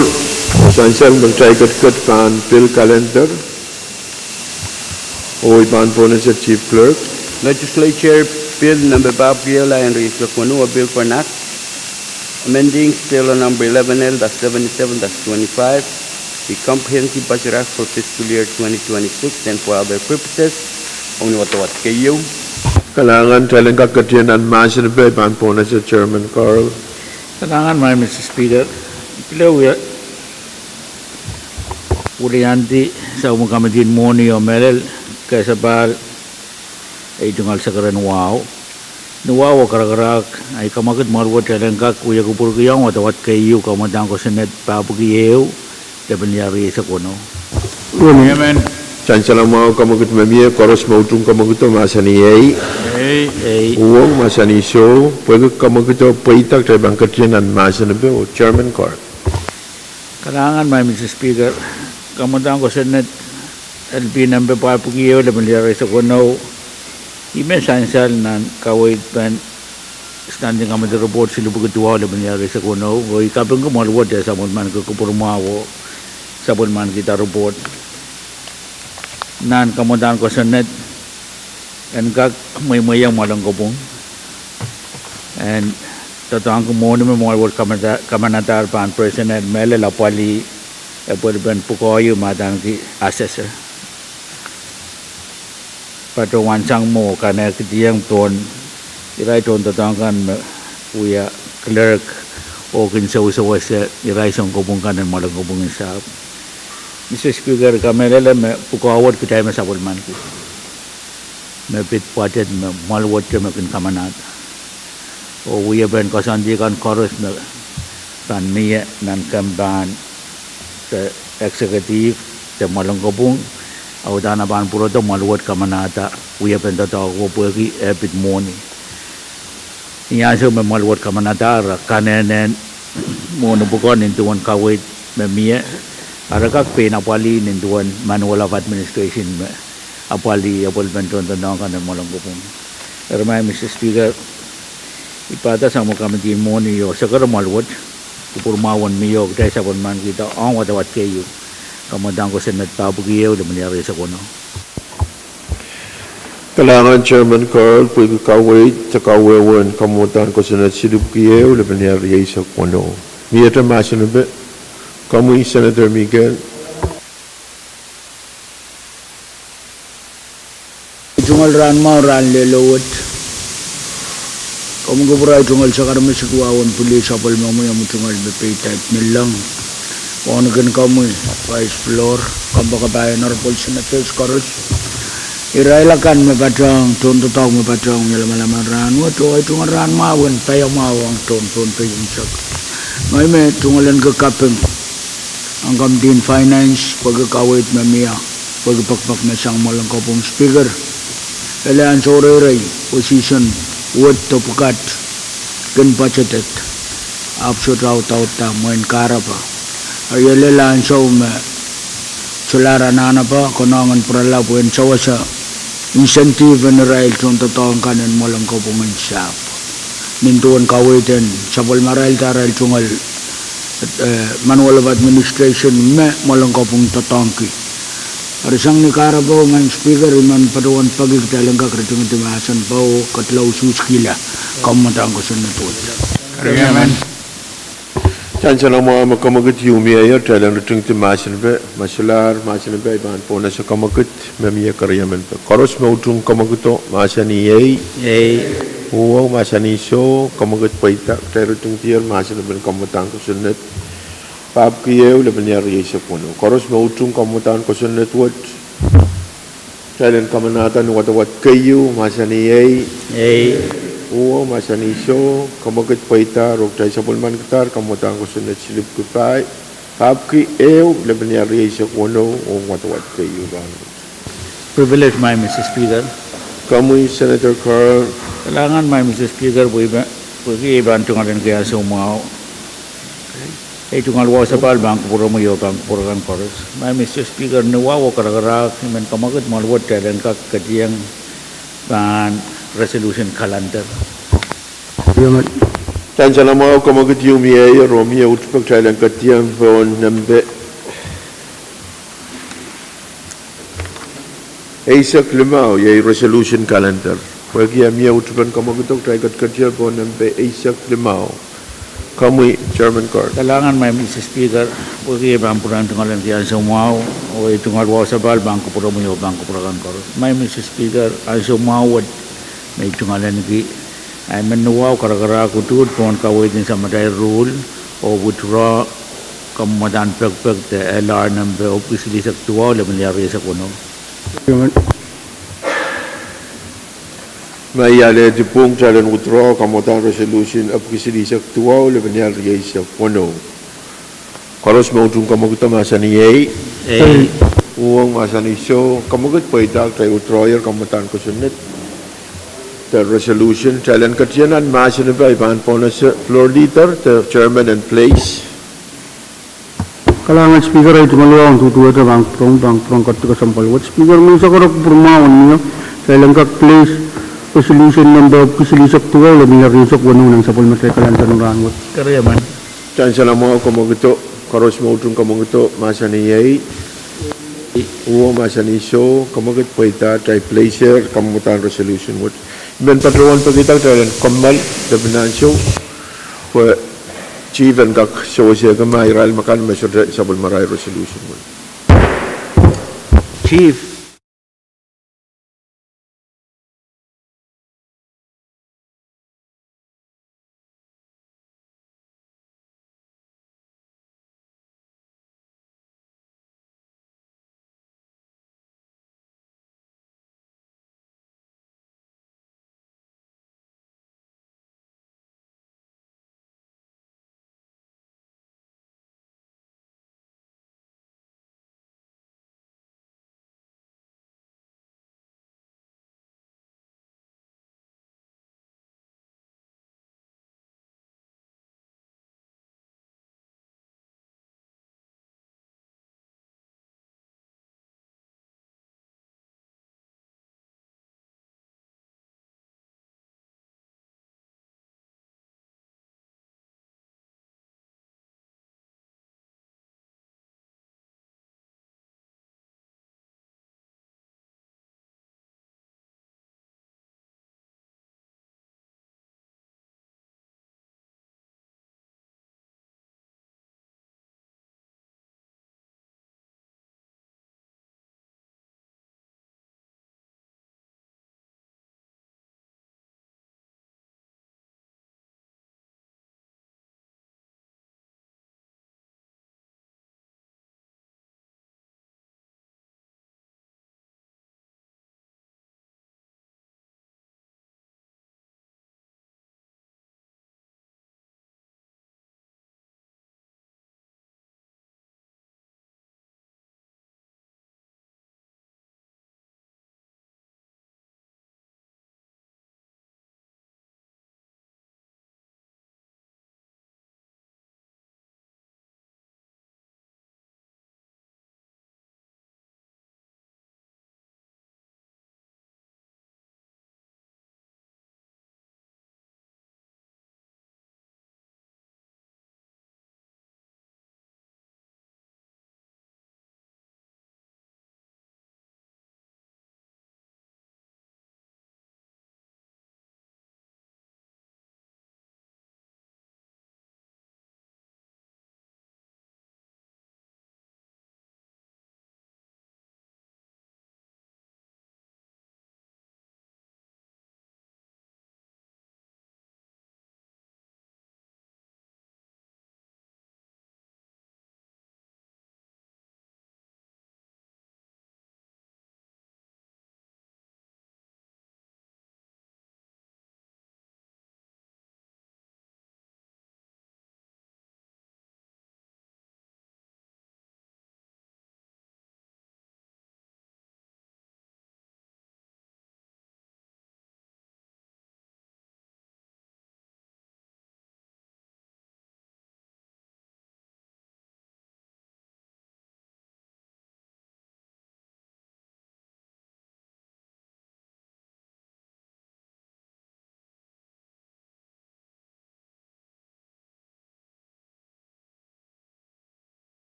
sansal me kitail ketiket pahn pil kalender, oh I pahn pohnese Chief Clerk. Legislature Bill number pahpwiki ehu, lap rieisek weneu, a Bill for an Act amending Schedule number eleven L dash seventy-seven dash twenty-five, the Comprehensive Budget Act for fiscal year twenty twenty-six and for other purposes. Ong ni wadawad keieu. Kalahngan. Kitail en kak ketiket nan mahsen epe, I pahn pohnese Chairman Carl. Kalahngan, Madam Speaker. Pil wia, wiliandi sapwellime kamidi en mwohni oh mehlel, kehlail ei tungoal sekeren wahu. Ni wahu oh karakarahk, ei kamwakid mwahl wet kitail en kak wia kupwurki ong wadawad keieu, kamwadang kosonned pahpwiki ehu, lepin lap rieisek weneu. Amen. Sansal mwahu, kamwakid me mie, koaros me utung kamwakido mahsanih ei. Ei. Uhwong mahsanih soh. Pwehki kamwakido pweida, kitail pahn ketiket nan mahsen epe oh Chairman Carl. Kalahngan, Madam Speaker. Kamwadang kosonned L P number pahpwiki ehu, lepin lap rieisek weneu, ih me sansal nan kaweid pen Standing Committee Report silipwiki duwau, lepin lap rieisek weneu, oh I kapingki mwahl wet sapwellimaniki kupwur mwahu oh sapwellimanikihda report. Nan kamwadang kosonned en kak mweimweiong mwoalen kopwung en doadoahngki mwohni me mwahl wet kamada-, kamanadahr pahn personnel, mehlel apwalih, epwelpen pwukoa ieu me adaneki assessor. Patohwan sang mwo kanekidihong tohn irail tohndoadoahk kan me wia clerk oh kin sewesewese irail sounkopwung kan en mwoalen kopwung en sahpw. Mister Speaker, kamehlele me pwukoa wet kitail me sapwellimaniki me pid pwoatet me mwoal wet me kin kamanada. Oh wiepen koasoandi kan koaros me pahn mie nan kemp en the executive, the mwoalen kopwung, a uhdahn pahn pwurodo mwoal wet kamanada wiepen doadoahk pwehki eh pid mwohni. Ni ansou me mwoal wet kamanada, re kanehnen mwohni pwukoa nin duwen kaweid me mie, a re kak pein apwalih nin duwen Manual of Administration me apwalih epwelpen tohndoadoahk kan en mwoalen kopwung. Eri Madam Speaker, I pahda sapwellime kamidi en mwohni oh sekere mwoal wet kupwur mwahu en mie oh kitail sapwellimanikihda ong wadawad keieu, kamwadang kosonned pahpwiki ehu, lepin lap rieisek weneu. Kalahngan Chairman Carl pwehki kaweid de kawehwe en kamwadang kosonned silipwiki ehu, lepin lap rieisek weneu. Miehte mahsen epe? Komwi Senator Mikel. Tungoal rahn mwahu, rahn lelo wet. Komwi kupwur, tungoal sakaramasik wahu en pwili sapwellimomwi, omwi tungoal me peidek ni leng. Wauneki komwi Vice Floor, kompoakepahi Honorable Senators koaros, irail akan me patohng tohndoadoahk me patohng ni lamalam en rahn wet, oh ei tungoal rahn mwahu en paiamwahu ong tohn Pohnpei unsek. Ngehi me tungoal en kak kaping ong kamidi en Finance pwehki kaweid me mie, pwehki pekipek me sang mwoalen kopwung. Speaker, ele ansou reirei position wet de pwukat kin budgeted, ahpw sohte audaudla mwein kahrepe. Eri e lel ansou me solahr anahnepe, konehng en pwurala pwehn sewese incentive en irail tohndoadoahk kan en mwoalen kopwung en sahpw nin duwen kaweid en sapwellimarailda arail tungoal eh, Manual of Administration me mwoalen kopwung doadoahngki. Eri sang ni kahrepe, Madam Speaker, I men patohwan peki kitail en kak ritingidi mahsen pwuko, kedlaususkihla kamwadang kosonned wet. Sansal mwahu, me kamwakid ieu mie, kitail en ritingidi mahsen epe. Ma solahr mahsen epe, I pahn pohnese kamwakid me mie keriemen pe. Koaros me utung kamwakido mahsanih ei. Ei. Uhwong mahsanih soh. Kamwakid pweida, kitail ritingdier mahsen epen kamwadang kosonned pahpwiki ehu, lepin lap rieisek weneu. Koaros me utung kamwadang kosonned wet, kitail en kamanada ni wadawad keieu, mahsanih ei. Ei. Uhwong mahsanih soh. Kamwakid pweida, oh kitail sapwellimanikidahr kamwadang kosonned silipwiki pahi, pahpwiki ehu, lepin lap rieisek weneu, ong wadawad keieu rahn wet. Privilege mie, Mister Speaker. Komwi Senator Carl. Kalahngan mie, Mister Speaker, pwe I pahn, pwehki I pahn tungoal en kehn ansou mwahu. Ei tungoal wahu sapahl pahn kupwuromwi oh pahn kupwur kan koaros. Mie, Mister Speaker, ni wahu oh karakarahk, I men kamwakid mwoal wet kitail en kak ketiong pahn resolution calendar. Io, Madam. Sansal mwahu, kamwekid ieu mie, oh mie utupe kitail en ketieng pohn nempe eisek limau, iei resolution calendar. Pwehki mie utupen kamwekido, kitail ketiketier pohn nempe eisek limau. Komwi, Chairman Card. Kalahngan, Maing Mister Speaker, pwehki pahn pwurehng tungoaleniki ansou mwahu, oh ei tungoal wahu sapahl pahn kupwuromwi oh pahn kupwur akan koaros. Maing Mister Speaker, ansou mwahu wet me I tungoaleniki, ahi men wahu karakarahk utuht pohn kaweid en samatail ruhl oh withdraw kamwadahn pekpek de L R nempe epwiki silihsek duwau, lepin liar rieisek weneu. Ma I alehdi pwung, kitail en withdraw kamwadahn resolution epwiki silihsek duwau, lepin liar rieisek weneu. Koaros me utung kamwekido mahsanih ei. Uhwong mahsanih soh, kamwekid pweida, kitail withdrawyer kamwadahn kosonned de resolution. Kitail en ketieng nan mahsen me I pahn pohnese floor leader de chairman en place. Kalahngan Speaker, ei tungoal wahu en duduwehte pahn kupwuromwi, pahn kupwuromwi ketiketiko sampah wet. Speaker, menseng koro kupwuromwi en mie, kitail en kak place resolution nempe epwiki silihsek duwau, lepin liar rieisek weneu nan sapwellimatail calendar en rahnwet. Sansal mwahu, kamwekido, koaros me utung kamwekido mahsanih ei. Uhwong mahsanih soh, kamwekid pweida, kitail placer kamwadahn resolution wet. I men patohwan pekihda kitail en kommoal lepin ansou pwe Chief en kak sewesehki ma irail me kan me sohte sapwellimarail resolution wet. Chief.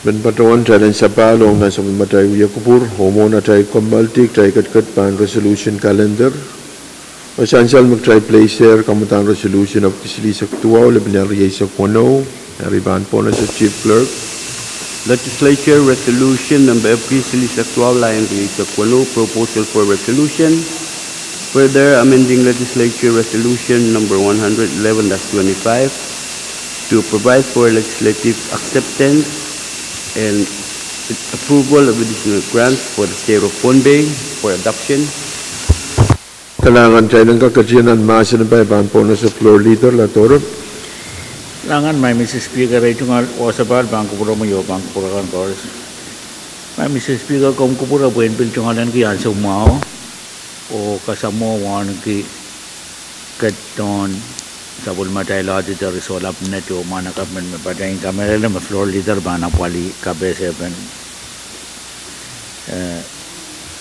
Patohwan kitail en sapahl ong nan sapwellimatail wia kupwur, oh mwohn atail kommoaldi kitail ketiket pahn resolution calendar. Oh sansal me kitail place er kamwadahn resolution epwiki silihsek duwau, lepin ial rieisek weneu, eri pahn pwonese Chief Clerk. Legislature Resolution number epwiki silihsek duwau, lain rieisek weneu, proposal for resolution, further amending Legislature Resolution number one hundred eleven dash twenty-five to provide for legislative acceptance and approval of additional grants for the state of Pohnpei for adoption. Kalahngan. Kitail en kak ketien nan mahsen epe, I pahn pwonese Floor Leader Ladoro. Kalahngan, Madam Speaker, ei tungoal wasa pahl pahn kupwuromwi oh pahn kupwur akan koaros. Madam Speaker, komw kupwure pwehn pil tungoalenki ansou mwahu oh kasamwo wauneki keton sapwellimatail auditor, Isola Bennett, oh mwahnakapw men me patehng. Kamehlele me Floor Leader pahn apwalih kapehsepen, eh,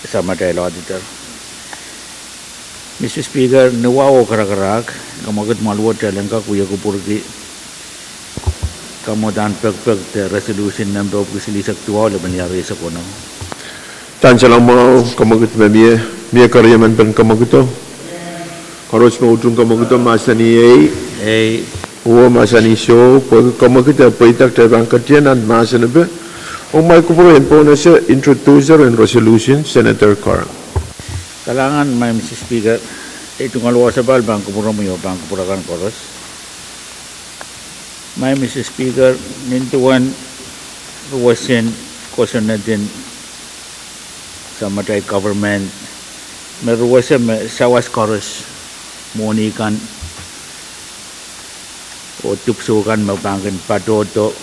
sapwellimatail auditor. Madam Speaker, ni wahu oh karakarahk, kamwekid mwahl wet kitail en kak wia kupwurki kamwadahn pekipek de resolution nempe epwiki silihsek duwau, lepin ial rieisek weneu. Sansal mwahu, kamwekid me mie, mie keriemen pen kamwekido? Koaros me utung kamwekido mahsanih ei. Ei. Oh mahsanih soh, pwehki kamwekid e pweida, kitail pahn ketien nan mahsen epe. Oh mwail kupwure en pwonese introducer en resolution, Senator Carl. Kalahngan, Madam Speaker, ei tungoal wasa pahl pahn kupwuromwi oh pahn kupwur akan koaros. Madam Speaker, nin duwen ruwesen kosonned en sapwellimatail government, me ruwese me sawas koaros, mwohni kan oh dipwisou kan me pahn kin patohdo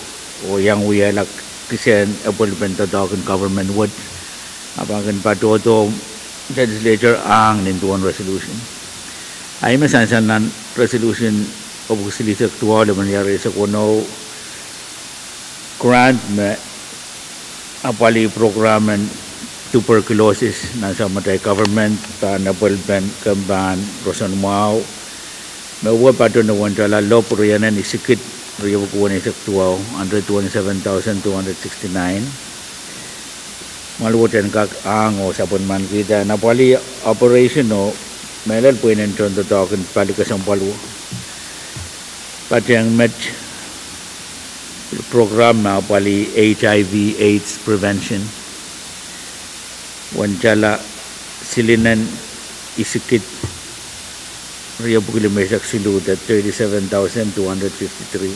oh iang wiahla kisehn epwelipen doadoahk en government wet, a pahn kin patohdo, legislature ahng nin duwen resolution. A ih me sansal nan resolution epwiki silihsek duwau, lepin ial rieisek weneu, grant me apwalih program en tuberculosis nan sapwellimatail government pahn epwelipen kempahn roson mwahu, me wia patohdo ni wendala lop rienen isikid riepwiki weneisek duwau, hundred twenty-seven thousand two hundred sixty-nine. Mwahl wet en kak ahng oh sapwellimanikihda en apwalih operation oh mehlel pweinen tohndoadoahk en pali kesempwal wet. Patehng met program me apwalih HIV AIDS prevention, wendala silinen isikid riepwiki limeisek siluh de thirty-seven thousand two hundred fifty-three.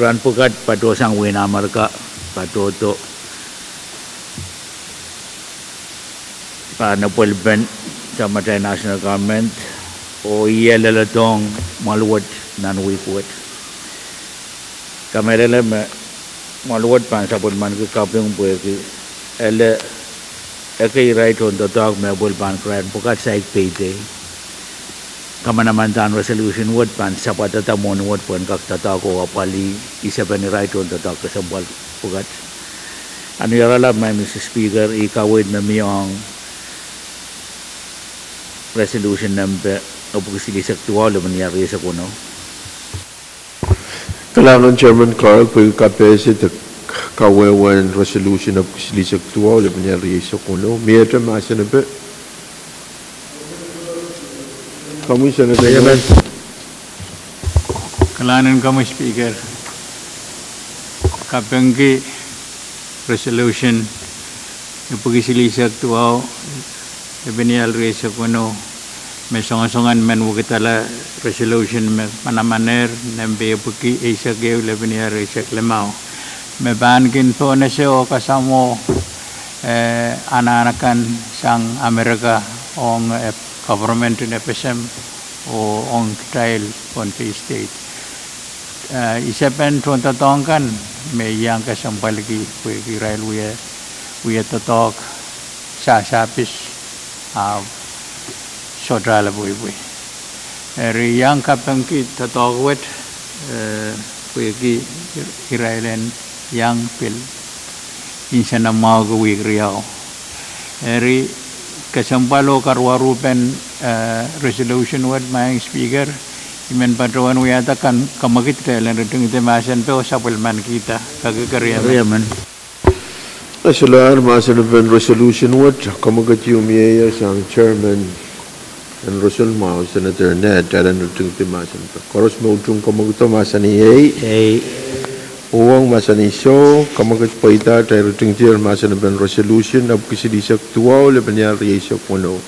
Grant pwukat patohsang wehin Amerika, patohdo pahn epwelipen sapwellimatail national government, oh I leledohng mwahl wet nan wihk wet. Kamehlele me mwahl wet pahn sapwellimaniki kaping pwehki ele ekei irail tohndoadoahk me pil pahn grant pwukat saik peidei. Kamanamandan resolution wet pahn sapwadada mwohni wet pwehn kak doadoahk oh apwalih isepen irail tohndoadoahk kesempwal pwukat. Anahne oaralap, Madam Speaker, ih kaweid me mie ong resolution nempe epwiki silihsek duwau, lepin ial rieisek weneu. Kalahngan Chairman Carl pwehki kapehse de kawehwehn resolution epwiki silihsek duwau, lepin ial rieisek weneu. Miehte mahsen epe? Komwi Senator Emen. Kalahngan komwi Speaker. Kapingki resolution epwiki silihsek duwau, lepin ial rieisek weneu, me songosong en men wekidala resolution me manamanehr nempe epwiki eisek ehu, lepin ial rieisek limau, me pahn kin pohnese oh kasamwo, eh, anahn akan sang Amerika ong, eh, government en FSM oh ong kitail Pohnpei State. Eh, isepen tohndoadoahk kan me iang kesempwalki pwehki irail wia, wia doadoahk sahsahpis, ah, sohte ale pweipwei. Eri I iang kapingki doadoahk wet, eh, pwehki irail en iang pil nsenamwahuki wihk riau. Eri kesempwal oh karuwaru pen, eh, resolution wet, Madam Speaker, I men patohwan wiahda kamwekid kitail en ritingada mahsen pwukat oh sapwellimanikihda. Kak keriemen. Solahr mahsen en resolution wet, kamwekid ieu mie sang chairman en roson mwahu, Senator Ned, alen ritingdi mahsen. Koaros me utung kamwekid mahsanih ei. Ei. Uhwong mahsanih soh, kamwekid pweida, kitail ritingdi mahsen en resolution epwiki silihsek duwau, lepin iar rieisek weneu.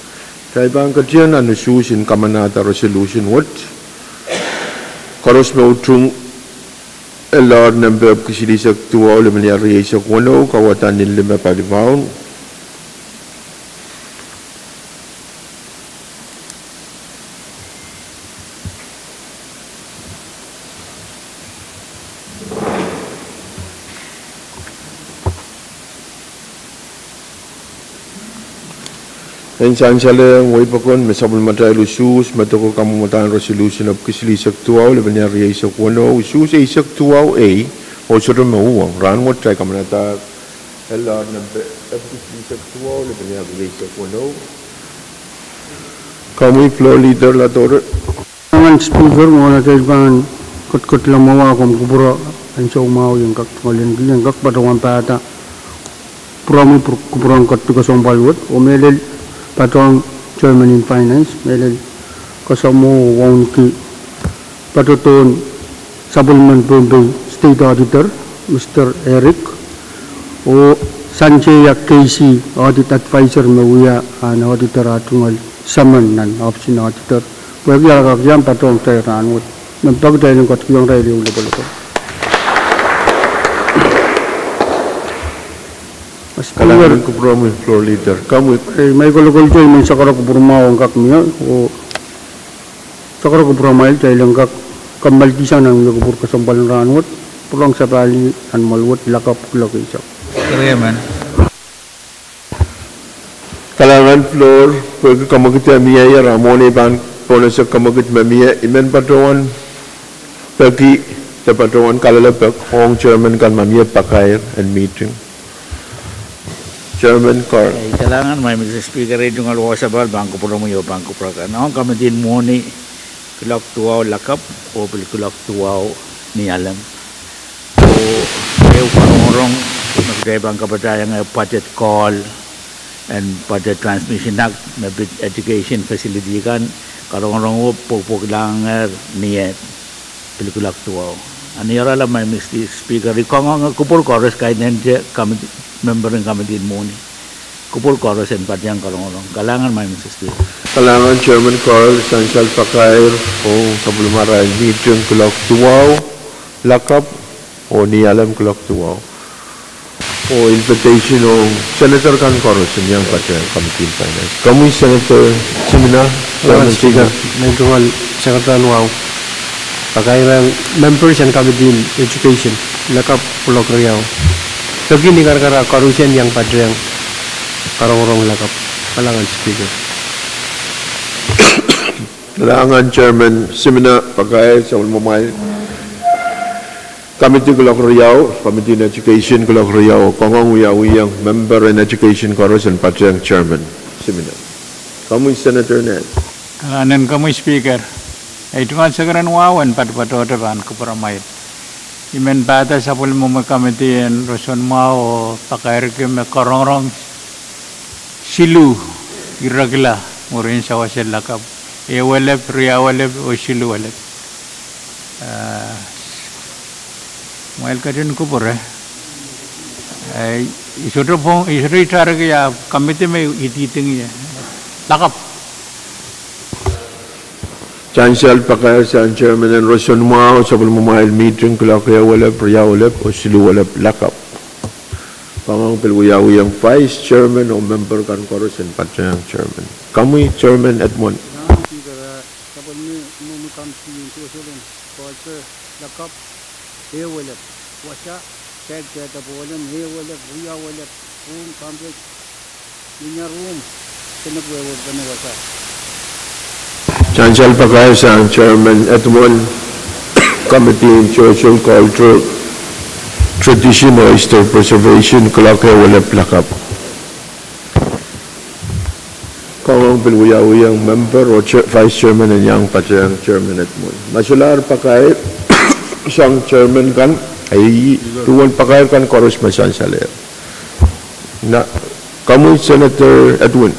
Kitail pahn ketin nan usuhs en kamanahda resolution wet. Koaros me utung L R nempe epwiki silihsek duwau, lepin iar rieisek weneu, kauwada nin lime palimaun. En sansal en weipokon me sapwellimatail usuhs me doko kamwadahn resolution epwiki silihsek duwau, lepin iar rieisek weneu, usuhs eisek duwau ei, oh sohte me uhwong. Rahnwet kitail kamanadahr L R nempe epwiki silihsek duwau, lepin iar rieisek weneu. Komwi Floor Leader Ladore. Kalahngan Speaker, mwohn atail pahn ketiket lamwahu, komw kupwure ansou mwahu, I en kak tungoal en kak patohwan pahda kupwuromwi, kupwuren ketikasong pwal wet, oh mehlel patohwan Chairman en Finance, mehlel kasamwo wauneki patohdohn sapwellimen Pohnpei State Auditor, Mister Eric, oh Sanjay Akkeisi, Audit Advisor me wia ahn Auditor ah tungoal samen nan ohpis en Auditor. Pwehki ahr kak iang patohwan kitail rahnwet, me pak kitail en ketikihong irail ehu lopwolopol. Kalahngan kupwuromwi Floor Leader. Komwi. Ei, me I kolokol kitail mehn Sakarok kupwur mwahu en kak mie, oh Sakarok kupwuramwail kitail en kak kammalkihsang nan wia kupwur kesempwal en rahnwet, pwurehng sapahl nan mwoahl wet lakapw kuloak eisek. Kalahngan Floor, pwehki kamwekid me mie, ira mwohn ei pahn pohnese kamwekid me mie, I men patohwan peki, de patohwan kalelapak ong Chairman kan ma mie pakair en meeting. Chairman Carl. Ei, kalahngan Maing Mister Speaker, ei tungoal wasapahl pahn kupwuromwi oh pahn kupwure kan ong Committee en Mwohni, kuloak duwau lakapw oh pil kuloak duwau ni alem. Oh ehu karongorong me kitail pahn kapatahiong budget call en budget transmission act me pid education facility kan, karongorong wet pwekpwekdahng ni eh pil kuloak duwau. A ni oarala Maing Mister Speaker, I kangoange kupwur koaros, kaidehn te committee, member en Committee en Mwohni. Kupwur koaros en patehng karongorong. Kalahngan Maing Mister Speaker. Kalahngan Chairman Carl, sansal pakair ong sapwellimarail meeting kuloak duwau lakapw oh ni alem kuloak duwau. Oh invitation ong Senator kan koaros en iang patehng Committee en Finance. Komwi Senator Simina, Chairman Simina. Nei tungoal Senator en wahu, pakairehng members en Committee en Education lakapw kuloak riau. Peki ni karakara koaruhsie iang patehng karongorong lakapw. Kalahngan Speaker. Kalahngan Chairman Simina, pakair sapwellimamwail Committee kuloak riau, Committee en Education kuloak riau, kangoang wiawiong member en Education koaros en patehng Chairman Simina. Komwi Senator Ned. Kalahngan komwi Speaker. Ei tungoal Sakarok en wahu en patopato te pahn kupwuromwail. I men pahda sapwellimomwi Committee en roson mwahu oh pakairki me karongorong siluh irekla mwurin sawas en lakapw, ehu elep, riau elep oh siluh elep. Mwail ketin kupwure. I sohte pwong, I sohte itarki ah committee me I ididing ie. Lakapw. Sansal pakair sang Chairman en roson mwahu, sapwellimamwail meeting kuloak ehu elep, riau elep oh siluh elep lakapw. Kangoang pil wiawiong Vice Chairman oh member kan koaros en patehng Chairman. Komwi Chairman Edmund. Speaker, sapwellimomwi Committee en roson mwahu, koaros lakapw, ehu elep, wasa, kehkehda pwoalen, ehu elep, riau elep, rum, kampet, Sansal pakair sang Chairman Edmund, Committee en Social Culture, Tradition oh History Preservation, kuloak ehu elep lakapw. Kangoang pil wiawiong member oh Vice Chairman en iang patehng Chairman Edmund. Ma solahr pakair sang Chairman kan, ei, duwen pakair kan koaros me sansalehr. Na, komwi Senator Edwin.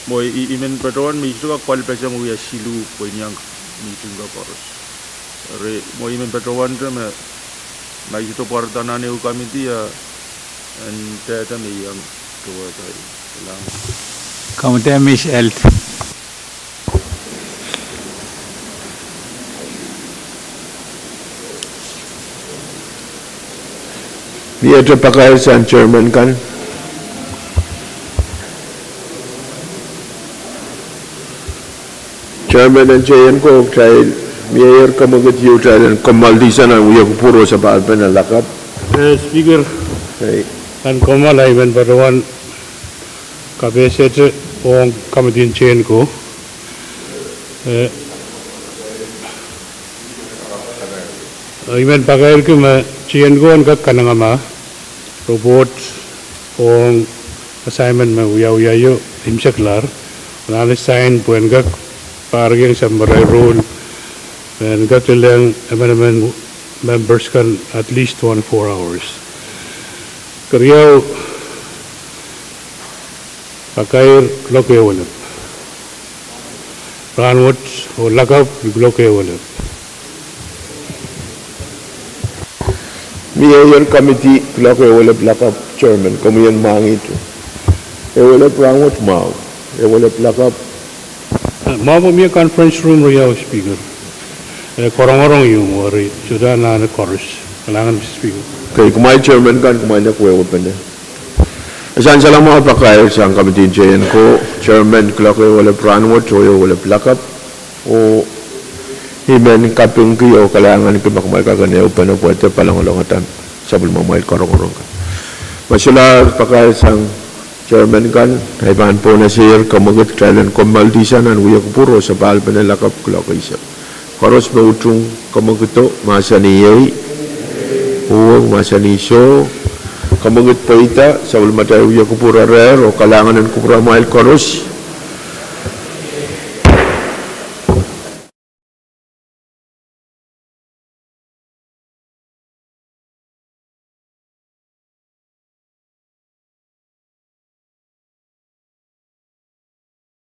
Mwo I, I men patohwan me I sohte kak kolpeseng wia siluh pwe I iang meeting kan koaros. Eri mwo I men patohwante me, ma I sohte pwarada nan ehu committee, a en dehde me I iang towehda. Komw de Miss Elt. Miehte pakair sang chairman kan. Chairman en J N ko, kitail mieier kamwekid ieu kitail en kommoaldi sang nan wia kupwur oh sapahlpen en lakapw. Eh, Speaker, nan kommoal ahi men patohwan kapehsete ong committee en J N ko. Eh, I men pakairki me J N ko en kak kanengamah report ong assignment me wiawiaio imwseklahr, anahne sign pwehn kak pahrekiong sampah marain roll, en kak lelehng emenemen members kan at least twenty-four hours. Keriau, pakair kuloak ehu elep rahnwet oh lakapw kuloak ehu elep. Mieier committee kuloak ehu elep lakapw, chairman, komwi en mwahngih ehu elep rahnwet mwahu, ehu elep lakapw. Eh, mwahu mie conference room riau, Speaker. Eh, korongorong ieu mwo eri sohte anahne koaros. Kalahngan, Mister Speaker. Okay, kumwail chairman kan, kumwail en wehwehpene. E sansal mwahu pakair sang committee en J N ko, chairman, kuloak ehu elep rahnwet oh ehu elep lakapw, oh I men kapingki oh kalahnganki ma kumwail kak en ehupene pwehde palingehng lohngada sapwellimamwail korongorong kan. Ma solahr pakair sang chairman kan, I pahn pwonehseier kamwekid kitail en kommoaldi sang nan wia kupwur oh sapahlpen en lakapw kuloak eisek. Koaros me utung kamwekido mahsanih iei, uhwong mahsanih soh. Kamwekid pweida, sapwellimatail wia kupwur erehr oh kalahngan en kupwuramwail koaros.